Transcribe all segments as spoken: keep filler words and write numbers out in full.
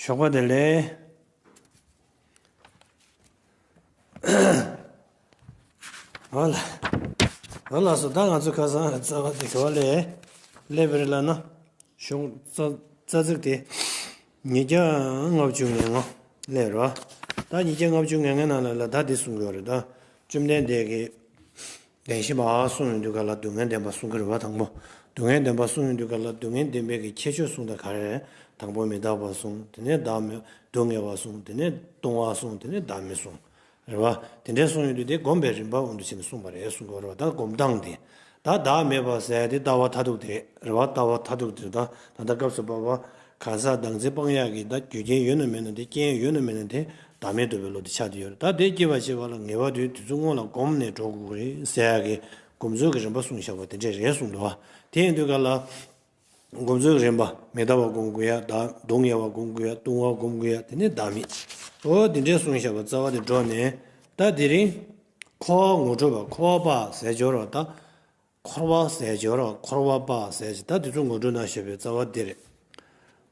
ཞོགས་པ་བདེ་ལེགས། ཨོ་ལ། ཨོ་ལགས་སོ། ད་ང་ཚོ་ཁ་སང་རྩ་བ་དེ་ག་བ་ལས་སླེབས་པ་རེད་ལབ་ན། གཞུང་རྩ་རྩ་ཚིག་དེ་ཉིས་བརྒྱ་ལྔ་བཅུ་ང་ལྔ་སླེབས་རེད་བ། ད་ཉིས་བརྒྱ་ལྔ་བཅུ་ང་ལྔའི་ནང་ལ་ལ་ད་འདི་གསུང་གི་ཡོད་རེད་ད། བཅོམ་ལྡན་འདས་ཀྱིས་བདེན་བཞི་མ་གསུངས་ཡོང་དུས་ག་ལ་སྡུག་བསྔལ་བདེན་པ་གསུང་གི་རེད་བ། དང་པོ་སྡུག་བསྔལ་བདེན་པ་གསུང་ཡོང་དུས་ག་ལ་སྡུག་བསྔལ་བདེན་པའི་གི་ཁྱད་ཆོས་གསུངས་དང་ག་རེ། དང་པོ་མི་རྟག་པ་གསུངས། དེ་ནས་བདག་མེད་སྡུག་བསྔལ་བ་གསུངས། དེ་ནས་ལྟུང་བ་གསུངས། དེ་ནས་བདག་མེད་གསུངས། རེད་བ། དེ་འདྲའི་གསུངས་ཡོང་དུས་དེ་སྒོམ་པའི་རིམ་པ་དབང་དུ་བྱས་ནས་གསུངས་པ་རེད་གསུང་གི་ཡོད་རེད་བ། ད་སྒོམ་སྟངས་དེ། ད་བདག་མེད་པ་ཟེར་དེ་ལྟ་བ་མཐར་ཐུག་དེ་རེད་བ། ལྟ་བ་མཐར་ཐུག་དེ་ད་ད་ལྟ་སྐབས་སུ་བབ་པ་གང་ཟག་བདག་འཛིན་སྤང་ཡག་གི་ད་རྒྱུ་རྐྱེན་ཡོད་ན་མེད་ན་དེ། རྐྱེན་ཡོད་ན་མེད་ན་དེ་བདག་མེད་རྟོགས་པའི་བློ་དེ་ཆགས་བསྡད་ཡོད་རེད། ད་དེ་སྐྱེ་བ་སྐྱེ་བ་ལ་ངེས་པ་དུས་དེ་ཚོ་སྔོན་ལ་བསྒོམས་ནས་འགྲོ་དགོས་ཀྱི་རེད་ཟེར་ཡག་གི་སྒོམ་ཚུལ་གྱི་རིམ་པ་གསུངས་བཞག་པ་དེ་འདྲས་རེད་གསུངས་འདུག་བ། དེ་ཡིན་དུས་ག་ལ། སྒོམ་ཚུལ་རིམ་པ། མི་རྟག་པ་སྒོམ་དགོས་ཡ། བདག་སྡུག་བསྔལ་བ་སྒོམ་དགོས་ཡ། ལྟུང་བ་སྒོམ་དགོས་ཡ། དེ་ནས་བདག་མེད། འོ་དེ་འདྲའི་གསུངས་བཞག་པ་རྩ་བ་དེ་འགྲོ་ནས། ད་དེ་རིང་། འཁོར་བ་ངོ་སྤྲོད་པ། འཁོར་བ་པ་ཟེར་སྦྱོར་བ་དང་། འཁོར་བ་ཟེར་སྦྱོར་བ། འཁོར་བ་པ་ཟེར་ཞིག་ད་དེ་ཚོ་ངོ་སྤྲོད་གནང་བཞག་པའི་རྩ་བ་དེ་རེད།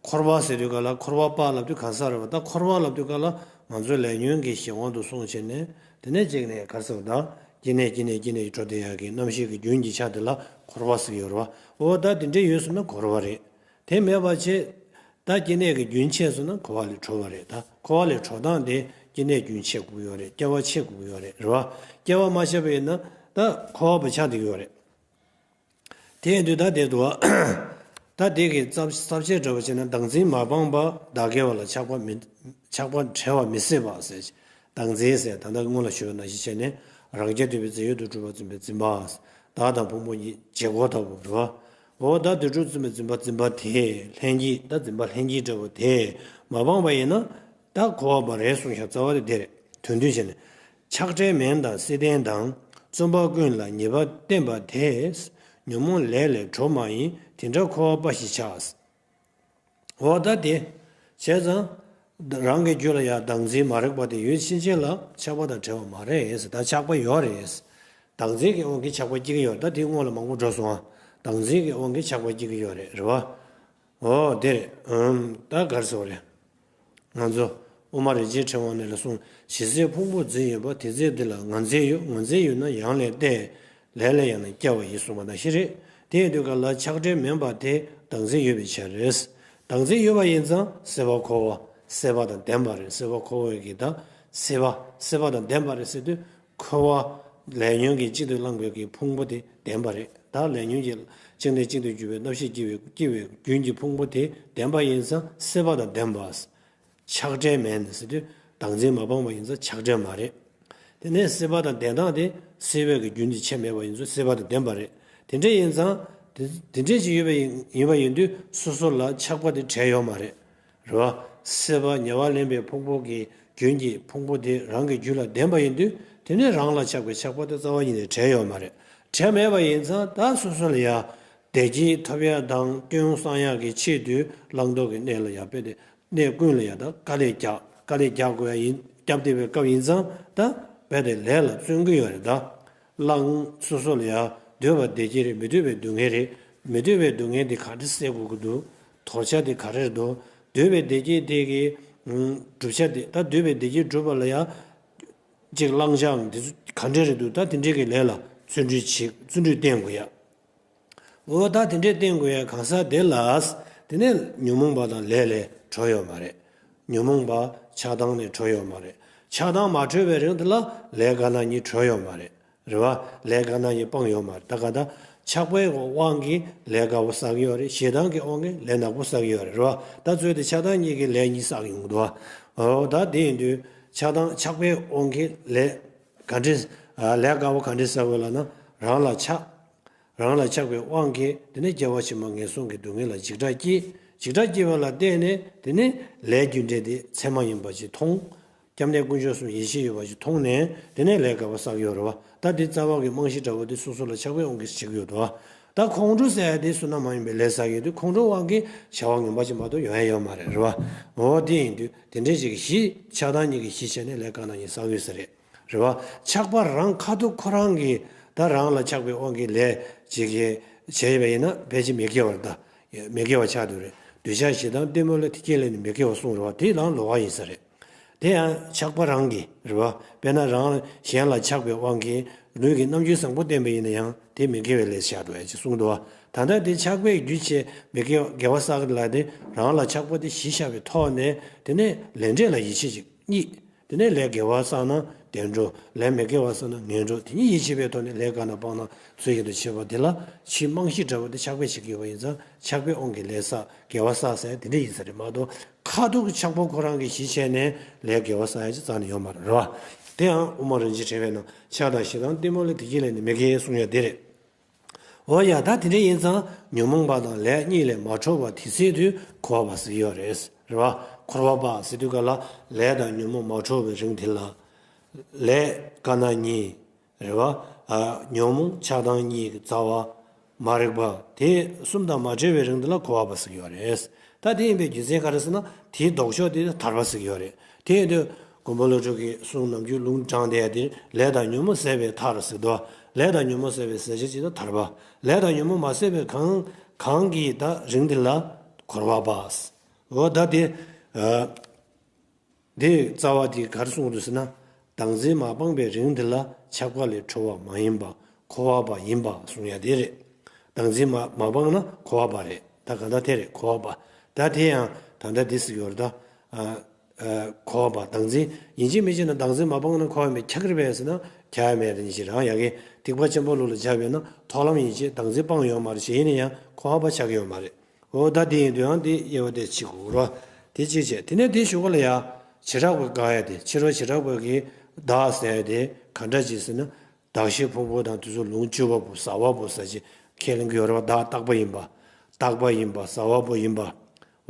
འཁོར་བ་ཟེར་དུས་ག་ལ་འཁོར་བ་པ་ལབ་དུས་གང་ཟག་རེད་བ། ད་འཁོར་བ་ལབ་དུས་ག་ལ་ང་ཚོའི་ལས་ཉོན་གྱི་གཞན་དབང་དུ་སོང་བྱས་ནས། དེ་ནས་གཅིག་ནས་ག་རེ་ཟེར་བ་དང་། སྐྱེ་གནས་སྐྱེ་གནས་སྐྱེ་གནས་ཀྱི་འགྲོ་བསྡད་ཡག་གི་རྣམ་ཤེས་ཀྱི་རྒྱུན་གྱི་ཆ་དེ་ལ་འཁོར་བ་ཟེར་གྱི་ཡོད་རེད་བ། འོ་ད་དེ་འདྲས་ཡོད་སོང་ན་འཁོར་བ་རེད། དེ་མེད་པ་བྱས། ད་སྐྱེ་གནས་ཀྱི་རྒྱུན་ཆད་སོང་ན་འཁོར་བ་ལས་གྲོལ་བ་རེད། ད་འཁོར་བ་ལས་གྲོལ་སྟངས་དེ་སྐྱེ་གནས་རྒྱུན་ཆད་དགོས་ཀྱི་ཡོད་རེད། སྐྱེ་བ་ཆད་དགོས་ཀྱི་ཡོད་རེད། རེད་བ། སྐྱེ་བ་མ་ཆད་པ་ཡིན་ན་ད་འཁོར་བ་པ་ཆགས་བསྡད་ཀྱི་ཡོད་རེད། དེ་ཡིན་དུས་ད་དེ་འདུག་བ། ད་དེ་གི་རྩ་རྩ་བཤད་འདྲ་བོ་བྱས་ན། བདག་འཛིན་མ་སྤངས་པ་བདག་གེ་བ་ལ་ཆགས་པ་མི་ཆགས་པ་བྲལ་བ་མི་སྲིད་པ་ཟེར། བདག་འཛིན་ཟེར་ད་ལྟ་སྔོན་ལ་ཞུས་པ་ནང་བཞིན་བྱས་ནས། རང་རྐྱ་ཐུབ་པའི་རྫས་ཡོད་དུ་གྲུབ་པ་འཛིན་པའི་འཛིན་པ། བདག་དང་ཕུང་པོ་ཉིད་བྱེད་སྒོ་ལྟ་བུ་རེད་བ། འོ་ད་དུ་གྲུབ་འཛིན་པའི་འཛིན་པ། འཛིན་པ་དེ་ལྷན་སྐྱེས། ད་འཛིན་པ་ལྷན་སྐྱེས་འདྲ་བོ་དེ་མ་སྤངས་པ་ཡིན་ན། ད་འཁོར་བ་པ་རེད་གསུངས་ཤག་རྩ་བ་དེ་དེ་རེད། དོན་བསྡུས་བྱས་ནས། ཆགས་བྲལ་མིན་དང་སྲིད་ལྡན་དང་། བརྩོན་པ་ཀུན་ལ་ཉེས་པ་བསྟན་པ་དེས། ཉོན་མོངས་ལས་ལས་གྲོལ་མ་ཡིན། དེ་འདྲ་འཁོར་བ་པ་ཞིག་ཆགས། འོ་ད་དེ། བྱས་ཙང་། རང་གི་རྒྱུད་ལ་ཡང་བདག་འཛིན་མ་རིག་པ་དེ་ཡོད་ཕྱིན་ཆད་ལ་ཆགས་པ་དང་བྲལ་བ་མ་རེད་ཟེར། ད་ཆགས་པ་ཡོད་རེད། བདག་འཛིན་གྱི་དབང་གིས་ཆགས་པ་སྐྱེ་གི་ཡོད་རེད། ད་དེ་སྔོན་ལ་མང་པོ་འགྲོ་སོང་ཨ། བདག་འཛིན་གྱི་དབང་གིས་ཆགས་པ་སྐྱེ་གི་ཡོད་རེད། རེད་བ། འོ་དེ་རེད། ཨུམ། ད་ག་རེ་ཟེར་བ་རེད། ང་ཚོ་དབུ་མ་རིན་ཆེན་ཕྲེང་བ་ནས་ལ་གསུངས། ཇི་སྲིད་ཕུང་པོ་འཛིན་ཡོད་པ། དེ་སྲིད་འདི་ལ་ང་འཛིན་ཡོད། ང་འཛིན་ཡོད་ན་ཡང་ལས་ཏེ། ལས་ལས་ཡང་ན་སྐྱེ་བ་ཡིན་གསུངས་པ་ནང་བཞིན་རེད། དེ་ཡིན་དུས་ག་ལ་ཆགས་བྲལ་མིན་པ་དེ་བདག་འཛིན་ཡོད་པའི་ཕྱིར་རེད། བདག་འཛིན་ཡོད་པ་ཡིན་ཙང་སྲེད་པ་འཁོར་བ། སྲེད་པ་དང་ལྡན་པ་རེད། སྲེད་པ་འཁོར་བའི་གི་ད། སྲེད་པ། སྲེད་པ་དང་ལྡན་པ་རེད་ཟེར་དུས། འཁོར་བ། ལས་ཉོན་གྱིས་གཅིག་ཏུ་བསླངས་པའི་གི་ཕུང་པོ་དེ་ལྡན་པ་རེད། ད་ལས་ཉོན་གྱིས་གཅིག་ནས་གཅིག་ཏུ་གྱུར་པའི་རྣམ་ཤེས་སྐྱེ་བའི་སྐྱེ་བའི་རྒྱུན་གྱི་ཕུང་པོ་དེ་ལྡན་པ་ཡིན་ཙང་སྲེད་པ་དང་ལྡན་པ། ཆགས་བྲལ་མིན་ཟེར་དུས་བདག་འཛིན་མ་སྤངས་པ་ཡིན་ཙང་ཆགས་བྲལ་མ་རེད། དེ་ནས་སྲེད་པ་དང་ལྡན་སྟངས་དེ་སྲེད་པའི་གི་རྒྱུན་དེ་ཆད་མེད་པ་ཡིན་ཙང་སྲེད་པ་དང་ལྡན་པ་རེད། དེ་འདྲ་ཡིན་ཙང་དེ་དེ་འདྲས་ཅིག་ཡོད་པ་ཡིན་ཡིན་པ་ཡིན་དུས་སོ་སོ་ལ་ཆགས་པ་དེ་བྲལ་ཡོད་མ་རེད། རེད་བ། སྲེད་པ་ཉེ་བར་ལེན་པའི་ཕུང་པོ་གི་རྒྱུན་གྱི་ཕུང་པོ་དེ་རང་གི་རྒྱུད་ལ་ལྡན་པ་ཡིན་དུས། དེ་ནས་རང་ལ་ཆགས་པའི་ཆགས་པ་དེ་རྩ་བ་ཉིད་ནས་བྲལ་ཡོད་མ་རེད། བྲལ་མེད་པ་ཡིན་ཙང་ད་སོ་སོ་ལ་ཡང་བདེ་སྐྱིད་ཐོབ་ཡ་དང་སྐྱོན་སངས་ཡག་གི་ཆེད་དུ་བླང་དོར་གྱི་གནས་ལ་ཡང་དཔེ་དེ། གནས་ཀུན་ལ་ཡང་ད་དཀའ་ལས་རྒྱག་དཀའ་ལས་རྒྱག་དགོས་ཡ་ཡིན། རྒྱབ་བསྡད་པའི་སྐབས་ཡིན་ཙང་ད་རྦད་དེ་ལས་ལ་བརྩོན་གྱི་ཡོད་རེད་ད། བླང་། སོ་སོ་ལ་ཡང་འདོད་པ་བདེ་སྐྱིད་རེད། མི་འདོད་པའི་སྡུག་བསྔལ་རེད། མི་འདོད་པའི་སྡུག་བསྔལ་འདི་ག་འདྲ་སེལ་དགོས་ཀྱི་འདུག་དོར་བྱ་འདི་ག་རེ་རེད་འདུག་འདོད་པའི་བདེ་སྐྱིད་དེ་གི་ཨུམ། བསྒྲུབ་བྱ་དེ། ད་འདོད་པའི་བདེ་སྐྱིད་སྒྲུབ་པ་ལ་ཡང་ཅིག་བླང་བྱའམ་འདི་ཚོ་ག་འདྲ་རེད་འདུག་ད་དེ་འདྲའི་གི་ལས་ལ་བརྩོན་འགྲུས་བྱེད། བརྩོན་འགྲུས་བསྟེན་དགོས་ཡ། འོ་ད་དེ་འདྲས་བསྟེན་དགོས་ཡ་གང་ཟག་དེ་ལ། དེ་ནས་ཉོན་མོངས་པ་དང་ལས་ལས་གྲོལ་ཡོད་མ་རེད། ཉོན་མོངས་པ་ཆགས་སྡང་ལས་གྲོལ་ཡོད་མ་རེད། ཆགས་སྡང་མ་གྲོལ་བའི་རིང་དེ་ལ་ལས་གང་ན་ཉིད་གྲོལ་ཡོད་མ་རེད། རེད་བ། ལས་གང་ན་ཉིད་སྤངས་ཡོད་མ་རེད། ད་ག་ད་ཆགས་པའི་དབང་གིས་ལས་དགའ་བོ་བསགས་ཀྱི་ཡོད་རེད། ཞེ་སྡང་གི་དབང་གིས་ལས་ནག་པོ་བསགས་ཀྱི་ཡོད་རེད། རེད་བ། ད་ཚོད་དེ་ཆགས་སྡང་གཉིས་ཀྱིས་ལས་གཉིས་བསགས་ཡོང་གི་འདུག་བ། འོ་ད་དེ་ཡིན་དུས་ཆགས་སྡང་ཆགས་པའི་དབང་གིས་ལས་ག་འདྲས། ལས་དགའ་བོ་ག་འདྲས་བསགས་དགོས་ལབ་ན། རང་ལ་ཆགས། རང་ལ་ཆགས་པའི་དབང་གིས་དེ་ནས་སྐྱེ་བ་ཕྱི་མ་ངན་སོང་གི་སྡུག་བསྔལ་ལ་འཇིགས་སྐྲག་སྐྱེས། འཇིགས་སྐྲག་སྐྱེས་པ་ལ་བརྟེན་ནས་དེ་ནས་ལས་རྒྱུ་འབྲས་དེ་མཚན་མ་ཡིན་པ་ཞིག་མཐོང་། སྐྱབས་གནས་དཀོན་མཆོག་གསུམ་ཡེ་ཤེས་ཡོད་པ་ཞིག་མཐོང་ནས་དེ་ནས་ལས་དགའ་བ་བསགས་ཡོད་རེད་བ། ད་འདི་རྩ་བ་གི་རྨང་གཞི་འདྲ་བོ་དེ་སོ་སོ་ལ་ཆགས་པའི་དབང་གིས་བྱེད་ཀྱི་ཡོད་དོ། ད་ཁོང་ཁྲོ་ཟེར་ཡ་དེ་བསོད་ནམས་མ་ཡིན་པའི་ལས་བསགས་ཡོད་དུས་ཁོང་ཁྲོའི་དབང་གིས་བྱ་བ་ངན་པ་ཅིག་མ་གཏོགས་ཡོང་ཡ་ཡོད་མ་རེད། རེད་བ། འོ་དེ་ཡིན་དུས་དེ་འདྲའི་ཞིག་གི་གཞི་ཆགས་སྡང་གཉིས་ཀྱི་གཞི་བྱས་ནས་ལས་གང་ན་ཉིད་བསགས་ཡོད་ས་རེད། རེད་བ། ཆགས་པ་རང་ཁ་ཐུག་ཁོ་རང་གིས་ད་རང་ལ་ཆགས་པའི་དབང་གིས་ལས་ཅིག་གིས་བྱས་པ་ཡིན་ན་ཕལ་ཆེར་མི་དགེ་བར་ད། མི་དགེ་བ་ཆགས་འདུག་རེད། འདོད་ཆགས་ཞེ་སྡང་གཏི་མུག་ལས་དེ་སྐྱེས་ལས་ནི་མི་སྐྱེ་བར་གསུངས་རེད་བ། དེ་ལའང་ལོགས་ཀ་ཡིན་ས་རེད། དེ་ཡང་ཆགས་པ་རང་གིས་རེད་བ། དཔེར་ན་རང་གཞན་ལ་ཆགས་པའི་དབང་གིས་ལུས་ཀྱི་རྣམ་འགྱུར་བཟང་པོ་བསྟན་པ་ཡིན་ན་ཡང་དེ་མི་དགེ་བའི་ལས་བཞག་འགྲོ་ཡ་ཅེས་གསུངས་འདུག་བ། ད་ལྟ་དེ་ཆགས་པའི་རྒྱུ་བྱས་མི་དགེ་བ་དགེ་བ་བསགས་ལ་དེ་རང་ལ་ཆགས་པ་དེ་གཞི་བཞག་པའི་ཐོག་ནས་དེ་ནས་ལས་འབྲས་ལ་ཡིད་ཆེས་ཅིག་གཉིས། དེ་ནས་ལས་དགེ་བ་བསགས་ན་བདེ་འགྲོ། ལས་མི་དགེ་བ་བསགས་ན་ངན་འགྲོ། དེ་གཉིས་ཡིད་ཆེས་པའི་ཐོག་ནས་ལས་གང་དང་སྤང་ན་ཚུལ་བཞིན་དུ་བྱེད་པ་དེ་ལ་ཕྱིའི་རྨང་གཞི་འདྲ་བོ་དེ་ཆགས་པས་བྱེད་ཀྱི་ཡོད་པ་ཡིན་ཙང་ཆགས་པའི་དབང་གིས་ལས་བསགས་དགེ་བ་བསགས་ཟེར་དེ་འདྲ་ཡིན་ས་རེད་མ་གཏོགས་ཁ་ཐུག་གི་ཆགས་པ་ཁོ་རང་གི་གཞི་བྱས་ནས་ལས་དགེ་བ་བསགས་ཡ་ཅིག་རྩ་ནས་ཡོད་མ་རེད་རེད་བ། དེ་ཡང་དབུ་མ་རིན་ཆེན་ཕྲེང་བའི་ནང་ཆགས་སྡང་ཞེ་སྡང་གཏི་མུག་ལས་དེ་སྐྱེས་ལས་ནི་མི་དགེ་གསུང་ཡ་དེ་རེད། འོ་ཡ། ད་དེ་འདྲ་ཡིན་ཙང་ཉོན་མོངས་པ་དང་ལས་གཉིས་ལས་མ་གྲོལ་བ་དེ་ཚེ་དུས་འཁོར་བ་པ་ཟེར་གྱི་ཡོད་རེད། རེད་བ། འཁོར་བ་པ་ཟེར་དུས་ག་ལ་ལས་དང་ཉོན་མོངས་མ་གྲོལ་བའི་རིང་དེ་ལ། ལས་དཀར་ནག་གཉིས། རེད་བ། ཨ། ཉོན་མོངས་ཆགས་སྡང་གཉིས་ཀྱི་རྩ་བ། མ་རིག་པ་དེ་གསུམ་དང་མ་བྲལ་བའི་རིང་དེ་ལ་འཁོར་བ་པ་ཟེར་གྱི་ཡོད་རེད། ད་དེ་ཡིན་པའི་རྒྱུ་མཚན་ག་རེ་ཟེར་ན་དེའི་ལྡོག་ཕྱོགས་དེ་ཐར་པ་ཟེར་གྱི་ཡོད་རེད། དེ་ཡིན་དུས་མགོན་པོ་ཀླུ་སྒྲུབ་ཀྱི་གསུང་ནམ་རྒྱུན་ལུང་དྲངས་བསྡད་ཡ་དེ་ལས་དང་ཉོན་མོངས་ཟད་པའི་མཐར་ཟེར་དུས། ལས་དང་ཉོན་མོངས་ཟད་པའི་ཟད་བྱེད་ཅེས་ད་ཐར་པ། ལས་དང་ཉོན་མོངས་མ་ཟད་པའི་གང་གང་གི་ད་རིང་དེ་ལ་འཁོར་བ་པ། འོ་ད་དེ། ཨ། དེ་རྩ་བ་དེ་ག་རེ་གསུངས་འདུག་ཟེར་ན། བདག་འཛིན་མ་སྤངས་པའི་རིང་དེ་ལ་ཆགས་པ་ལས་གྲོལ་བ་མ་ཡིན་པ་འཁོར་བ་པ་ཡིན་པ་གསུང་ཡ་དེ་རེད། བདག་འཛིན་མ་མ་སྤངས་ན་འཁོར་བ་པ་རེད། ད་ག་ད་དེ་རེད་འཁོར་བ་པ། ད་དེ་ཡང་ད་ལྟ་དེ་ཟེར་གྱི་ཡོད་རེད་ད། ཨ། ཨ། འཁོར་བ་པ་བདག་འཛིན་ཡིན་གཅིག་མིན་གཅིག་ན་བདག་འཛིན་མ་སྤངས་ན་འཁོར་བ་མེད་ཁྱབ་ཀྱི་རེད་པས་ཟེར་ན་ཁྱབ་ཡ་མེད་རེད། ཅིག་རང་ཡ་གི་ཐེག་པ་ཆེན་པོ་ལུགས་ལ་སྦྱར་བས་ན་མཐོང་ལམ་ཡིན་གཅིག་བདག་འཛིན་སྤངས་ཡོད་མ་རེད། ཞེས་ཡིན་ན་ཡང་འཁོར་བ་པ་ཆགས་ཀྱི་ཡོད་མ་རེད། འོ་ད་དེ་ཡིན་དུས་ཡང་དེ་དབྱེ་བ་དེ་ཕྱེ་དགོས་རེད། དེ་གཅིག་བྱས། དེ་ནས་དེ་གཞུག་གུ་ལ་ཡ། བྱེ་བྲག་པ་དགག་ཡ་དེ། ཕྱི་རོལ་བྱེ་བྲག་པ་གི་བདག་ཟེར་ཡ་དེ་ག་འདྲ་ཅིག་ཟེར་ན། བདག་གཞན་ཕུང་པོ་དང་དེ་ཚོ་ལོངས་སྤྱོད་པ་པོ་ཟ་བ་པོ་ཟེར་ཅིག་ཁས་ལེན་གྱི་ཡོད་རེད་བ། བདག་རྟག་པ་ཡིན་པ། རྟག་པ་ཡིན་པ་ཟ་བ་པོ་ཡིན་པ།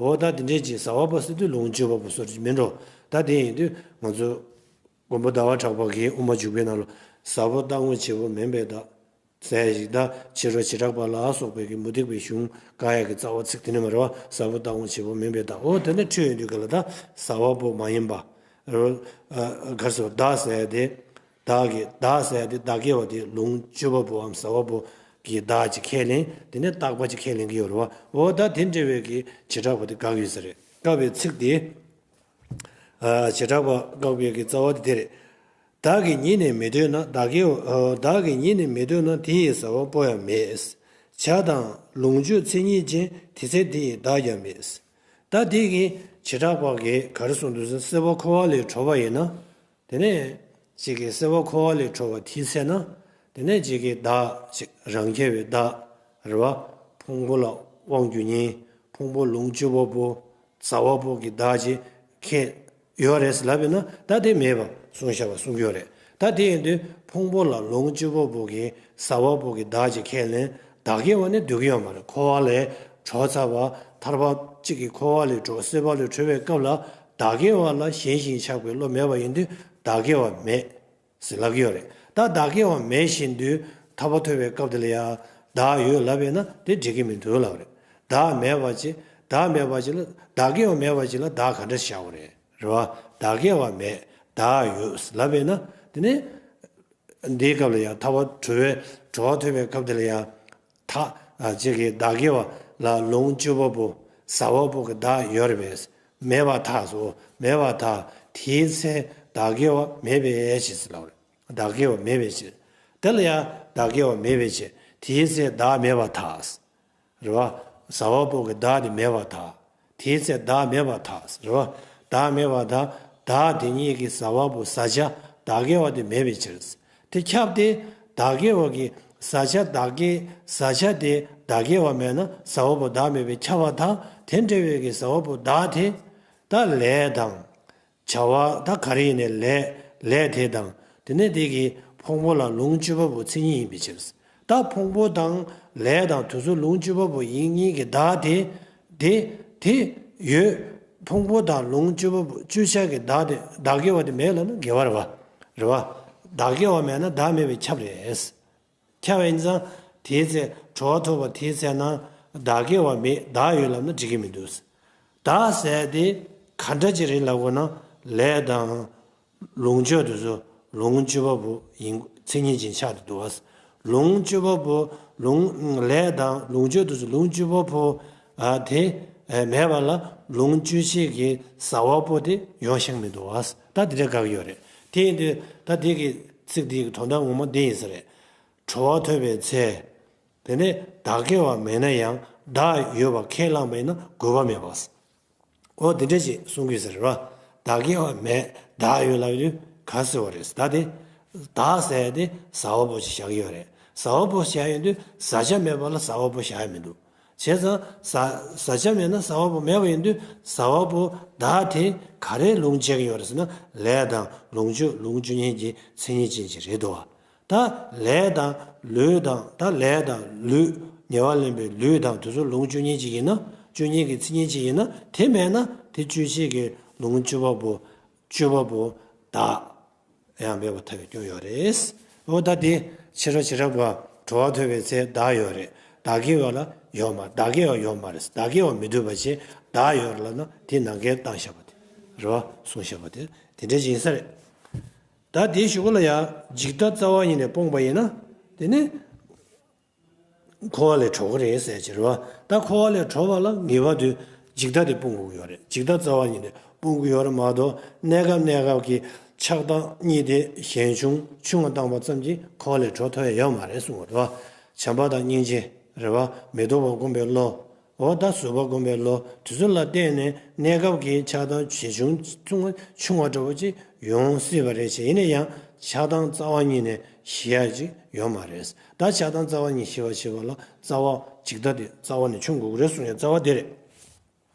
འོ་ད་དེ་འདྲས་ཅིག་ཟ་བ་པོ་ཟེར་དུས་ལོངས་སྤྱོད་པ་པོ་ཟེར་གྱི་མིན་འགྲོ། ད་དེ་ཡིན་དུས་ང་ཚོ་མགོན་པོ་ཟླ་བ་གྲགས་པ་གི་དབུ་མ་འཇུག་པའི་ནང་ལ་ཟ་བོ་རྟག་ངུ་བྱེད་པོ་མིན་པའི་བདག་ཟེར་ཞིག་ད་ཕྱི་རོལ་བྱེ་བྲག་པ་ལ་སོགས་པའི་གི་མུ་སྟེགས་པའི་གཞུང་བཀག་ཡ་གི་རྩ་བ་ཚིག་དེ་ནི་མ་རེད་བ། ཟ་བོ་རྟག་ངུ་བྱེད་པོ་མིན་པའི་བདག་འོ་དེ་ནི་འཁྲུལ་ཡོང་དུས་ག་ལ་ད་ཟ་བ་པོ་མ་ཡིན་པ། རོ། ཨ། གར་སོ་བདག་ཟེར་ཡ་དེ། བདག་གི་བདག་ཟེར་ཡ་དེ་བདག་སྐྱེ་བ་དེ་ལོངས་སྤྱོད་པ་པོའམ་ཟ་བ་པོ་གི་བདག་ཅིག་ཁས་ལེན། དེ་ནས་རྟག་པ་ཅིག་ཁས་ལེན་གྱི་ཡོད་རེད་བ། འོ་ད་དེ་འདྲ་བའི་གི་བྱེ་བྲག་པ་དེ་བཀག་ཡོད་ས་རེད། བཀག་པའི་ཚིག་དེ། ཨ། བྱེ་བྲག་པ་བཀག་པའི་གི་རྩ་བ་དེ་དེ་རེད། བདག་གིས་ཉིད་ནི་མི་འདོད་ན་བདག་གི། ཨ། བདག་གིས་ཉིད་ནི་མི་འདོད་ན་དེ་ཡི་ཟ་བ་པོ་ཡང་མེད། བྱ་དང་ལོངས་སྤྱོད་མཚན་ཉིད་ཅན། དེ་ཚེ་དེ་ཡི་བདག་ཀྱང་མེད། ད་དེ་གི་བྱེ་བྲག་པ་གིས་ག་རེ་གསུངས་འདུག་ཟེར་ན་སྲིད་པ་འཁོར་བ་ལས་གྲོལ་བ་ཡིན་ན། དེ་ནས་ཅིག་གི་སྲིད་པ་འཁོར་བ་ལས་གྲོལ་བ་དེའི་ཚེ་ན། དེ་ནས་ཅིག་གི་བདག་ཅིག་རང་རྐྱ་བའི་བདག་རེད་བ། ཕུང་པོ་ལ་དབང་སྒྱུར་མཁན། ཕུང་པོ་ལོངས་སྤྱོད་པ་པོ། ཟ་བ་པོ་གི་བདག་ཅིག་ཁས་ཡོད་རེད་ལབ་ཡོད་ན་ད་དེ་མེད་པ་གསུངས་བཞག་པ་གསུང་གི་ཡོད་རེད། ད་དེ་ཡིན་དུས་ཕུང་པོ་ལ་ལོངས་སྤྱོད་པ་པོ་གི་ཟ་བ་པོ་གི་བདག་ཅིག་ཁས་ལེན། བདག་སྐྱེ་བ་ནི་འདོད་ཀྱི་ཡོད་མ་རེད། འཁོར་བ་ལས་གྲོལ་ཚར་བ་ཐར་པ་གཅིག་གི་འཁོར་བ་ལས་གྲོལ་སྲིད་པ་ལས་གྲོལ་བའི་སྐབས་ལ་བདག་སྐྱེ་བ་ལ་ཞེན་ཞིང་ཆགས་པའི་བློ་མེད་པ་ཡིན་དུས་བདག་སྐྱེ་བ་མེད་ཟེར་ལབ་ཀྱི་ཡོད་རེད། ད་བདག་སྐྱེ་བ་མེད་བཞིན་དུ་ཐར་པ་ཐོབ་པའི་སྐབས་དེ་ལ་ཡང་བདག་ཡོད་ལབ་པས་ན་དེ་འགྲིག་གི་མི་འདུག་ལབ་རེད། བདག་མེད་པ་ཅིག་བདག་མེད་པ་ཅིག་ལ་བདག་སྐྱེ་བ་མེད་པ་ཅིག་ལ་བདག་ག་འདྲ་བཞག་པ་རེད། རེད་བ། བདག་སྐྱེ་བ་མེད། བདག་ཡོད་ལབ་པས་ན་དེ་ནི། འདིའི་སྐབས་ལ་ཡང་ཐར་པ་གྲོལ་བའི་གྲོལ་བ་ཐོབ་པའི་སྐབས་དེ་ལ་ཡང་ཐ་ཅིག་གི་བདག་སྐྱེ་བ་ལ་ལོངས་སྤྱོད་པ་པོ་ཟ་བ་པོ་གི་བདག་ཡོད་རེད་པས། མེད་པར་ཐལ་སོ། མེད་པར་ཐལ། དེའི་ཚེ་བདག་སྐྱེ་བ་མེད་པའི་ཕྱིར་ཟེར་ལབ་རེད། བདག་སྐྱེ་བ་མེད་པའི་ཕྱིར། དེ་ལ་ཡང་བདག་སྐྱེ་བ་མེད་པའི་ཕྱིར། དེའི་ཚེ་བདག་མེད་པར་ཐལ། རེད་བ། ཟ་བ་པོ་གི་བདག་དེ་མེད་པར་ཐལ། དེའི་ཚེ་བདག་མེད་པར་ཐལ། རེད་བ། བདག་མེད་པར་ཐལ། བདག་དེ་ཉིད་ཀྱི་ཟ་བ་པོ་ཟ་བྱ་བདག་སྐྱེ་བ་དེ་མེད་པའི་ཕྱིར། དེ་ཁྱབ་སྟེ། བདག་སྐྱེ་བ་གི་ཟ་བྱ་བདག་སྐྱེ་ཟ་བྱ་དེ་བདག་སྐྱེ་བ་མེད་ན་ཟ་བ་པོ་བདག་མེད་པས་ཁྱབ་པར་ཐལ། དེ་འདྲ་བའི་གི་ཟ་བ་པོ་བདག་དེ། ད་ལས་དང་། བྱ་བ་ད་ག་རེ་ཡིན་ནའི་ལས་ལས་དེ་དང་དེ་ནས་དེ་གི་ཕུང་པོ་ལ་ལོངས་སྤྱོད་པ་པོ་མཚན་ཉིད་ཡིན་པའི་ཕྱིར། ད་ཕུང་པོ་དང་ལས་དང་དེ་ཚོ་ལོངས་སྤྱོད་པ་པོ་ཡིན་ཉིད་ཀྱི་བདག་དེ་དེ་དེ་ཡོད། ཕུང་པོ་དང་ལོངས་སྤྱོད་པ་པོ་སྤྱོད་བྱ་གི་བདག་དེ་བདག་སྐྱེ་བ་དེ་མེད་ལབ་ན་འགལ་བ་རེད་བ། རེད་བ། བདག་སྐྱེ་བ་མེད་ན་བདག་མེད་པས་ཁྱབ་རེད། ཁྱབ་པ་ཡིན་ཙང་དེའི་ཚེ་གྲོལ་བ་ཐོབ་པ་དེའི་ཚེ་ན་བདག་སྐྱེ་བ་མེད་བདག་ཡོད་ལབ་ན་འགྲིག་གི་མི་འདུག་བདག་ཟེར་དེ་ག་འདྲ་ཅིག་རེད་ལབ་དགོས་ན་ལས་དང་ལོངས་སྤྱོད་དེ་ཚོ་ལོངས་སྤྱོད་པ་པོ་ཡིན་མཚན་ཉིད་ཅན་ཆགས་ཏེ་འདུག་བ། ལོངས་སྤྱོད་པ་པོ་ལོངས་ལས་དང་ལོངས་སྤྱོད་དེ་ཚོ་ལོངས་སྤྱོད་པ་པོ་ཨ་དེ་ ཨེ་མེད་པ་ལ་ལུང་དཔྱོད་བྱེད་ཀྱི་ཟ་བ་པོ་དེ་ཡོང་ཤེས་མི་འདུག་བ། ད་དེ་འདྲ་དགག་གི་ཡོད་རེད། དེ་ཡིན་དུས་ད་དེ་གི་ཚིག་དེ་གི་དོན་དག་ངོ་མ་འདི་ཡིན་ས་རེད། གྲོ་བ་ཐོས་པའི་ཚེ། དེ་ནས་བདག་སྐྱེ་བ་མེད་ན་ཡང་བདག་ཡོད་པ་ཁས་བླངས་པ་ཡིན་ན་དགོས་པ་མེད་པ། འོ་དེ་འདྲ་ཞིག་གསུང་གི་ཟེར་བ། བདག་སྐྱེ་བ་མེད། བདག་ཡོད་ལབ་དུས་ག་ཟེར་བ་རེད། ད་དེ་བདག་ཟེར་ཡ་དེ་ཟ་བ་པོ་ཞིག་བཞག་གི་ཡོད་རེད། ཟ་བ་པོ་བཞག་ཡོང་དུས་བཟའ་བཅའ་མེད་པ་ལ་ཟ་བ་པོ་བཞག་ཡ་མི་འདུག་བྱས་ཙང་ཟ་བཟའ་བཅའ་མེད་ན་ཟ་བ་པོ་མེད་པ་ཡིན་དུས་ཟ་བ་པོ་བདག་དེ་ག་རེ་ལུང་བྱེད་ཀྱི་ཡོད་རེད་ཟེར་ན། ལས་དང་ལོངས་སྤྱོད་ལོངས་སྤྱོད་ཉིད་ཀྱི་མཚན་ཉིད་ཅན་ཅིག་རེད་དོ། ད་ལས་དང་ལུས་དང་། ད་ལས་དང་ལུས། ཉེ་བར་ལེན་པའི་ལུས་དང་དེ་ཚོ་ལོངས་སྤྱོད་ཉིད་ཅིག་ཡིན་ན། སྤྱོད་ཉིད་ཀྱི་མཚན་ཉིད་ཅིག་ཡིན་ན། དེ་མེད་ན་དེ་སྤྱོད་བྱེད་ཀྱི་ལོངས་སྤྱོད་པ་པོ། སྤྱོད་པ་པོ་བདག་ཡང་མེད་པར་ཐལ་བའི་སྐྱོན་ཡོད་རེད། འོ་ད་དེ་ཕྱི་རོལ་བྱེ་བྲག་པ་གྲོ་བ་ཐོས་པའི་ཚེ་བདག་ཡོད་རེད། བདག་སྐྱེ་བ་ལ་ཡོད་མ། བདག་སྐྱེ་བ་ཡོད་མ་རེད། བདག་སྐྱེ་བ་མི་འདུག་པ་བྱས་བདག་ཡོད་ལབ་ན་དེ་ནང་འགལ་བཏང་བཞག་པ་དེ་རེད་བ། གསུངས་བཞག་པ་དེ་དེ་འདྲ་ཞིག་ཡིན་ས་རེད། ད་དེའི་གཞུག་གུ་ལ་ཡང་འཇིག་ལྟ་རྩ་བ་ཉིད་ནས་སྤོང་བ་ཡིན་ན། དེ་ནི་འཁོར་བ་ལས་གྲོལ་གི་རེད་ཟེར་གྱི་རེད་བ། ད་འཁོར་བ་ལས་གྲོལ་བ་ལ་ངེས་པར་དུ་འཇིག་ལྟ་དེ་སྤོང་དགོས་ཀྱི་ཡོད་རེད། འཇིག་ལྟ་རྩ་བ་ཉིད་ནས་སྤོང་དགོས་ཡོད་རེད་མ་གཏོགས། གནས་སྐབས་གནས་སྐབས་ཀྱི་ཆགས་སྡང་གཉིས་དེ་ཞན་ཆུང་ཆུང་བ་བཏང་པ་ཙམ་གྱིས་འཁོར་བ་ལས་གྲོལ་ཐུབ་ཡ་ཡོད་མ་རེད་གསུངས་པ་རེད་བ། བྱམས་པ་དང་སྙིང་རྗེ་རེད་བ། མི་ལྡོག་པར་བསྒོམས་པའི་བློ། འོ་ད་གཟུགས་པ་བསྒོམས་པའི་བློ་དེ་ཚོ་ལ་བརྟེན་ནས་གནས་སྐབས་ཀྱི་ཆགས་སྡང་ཇེ་ཆུང་ཆུང་བ་ཆུང་བ་འདྲ་བོ་ཅིག་ཡོང་སྲིད་པ་རེད་ཅེས། ཡིན་ན་ཡང་ཆགས་སྡང་རྩ་བ་ཉིད་ནས་ཞི་ཡ་ཅིག་ཡོད་མ་རེད། ད་ཆགས་སྡང་རྩ་བ་ཉིད་ཞི་བ་བྱེད་པ་ལ་རྩ་བ་འཇིག་ལྟ་དེ་རྩ་བ་ནས་ཆུང་དགོས་ཀྱི་རེད་གསུངས་ཡ་རྩ་བ་དེ་རེད།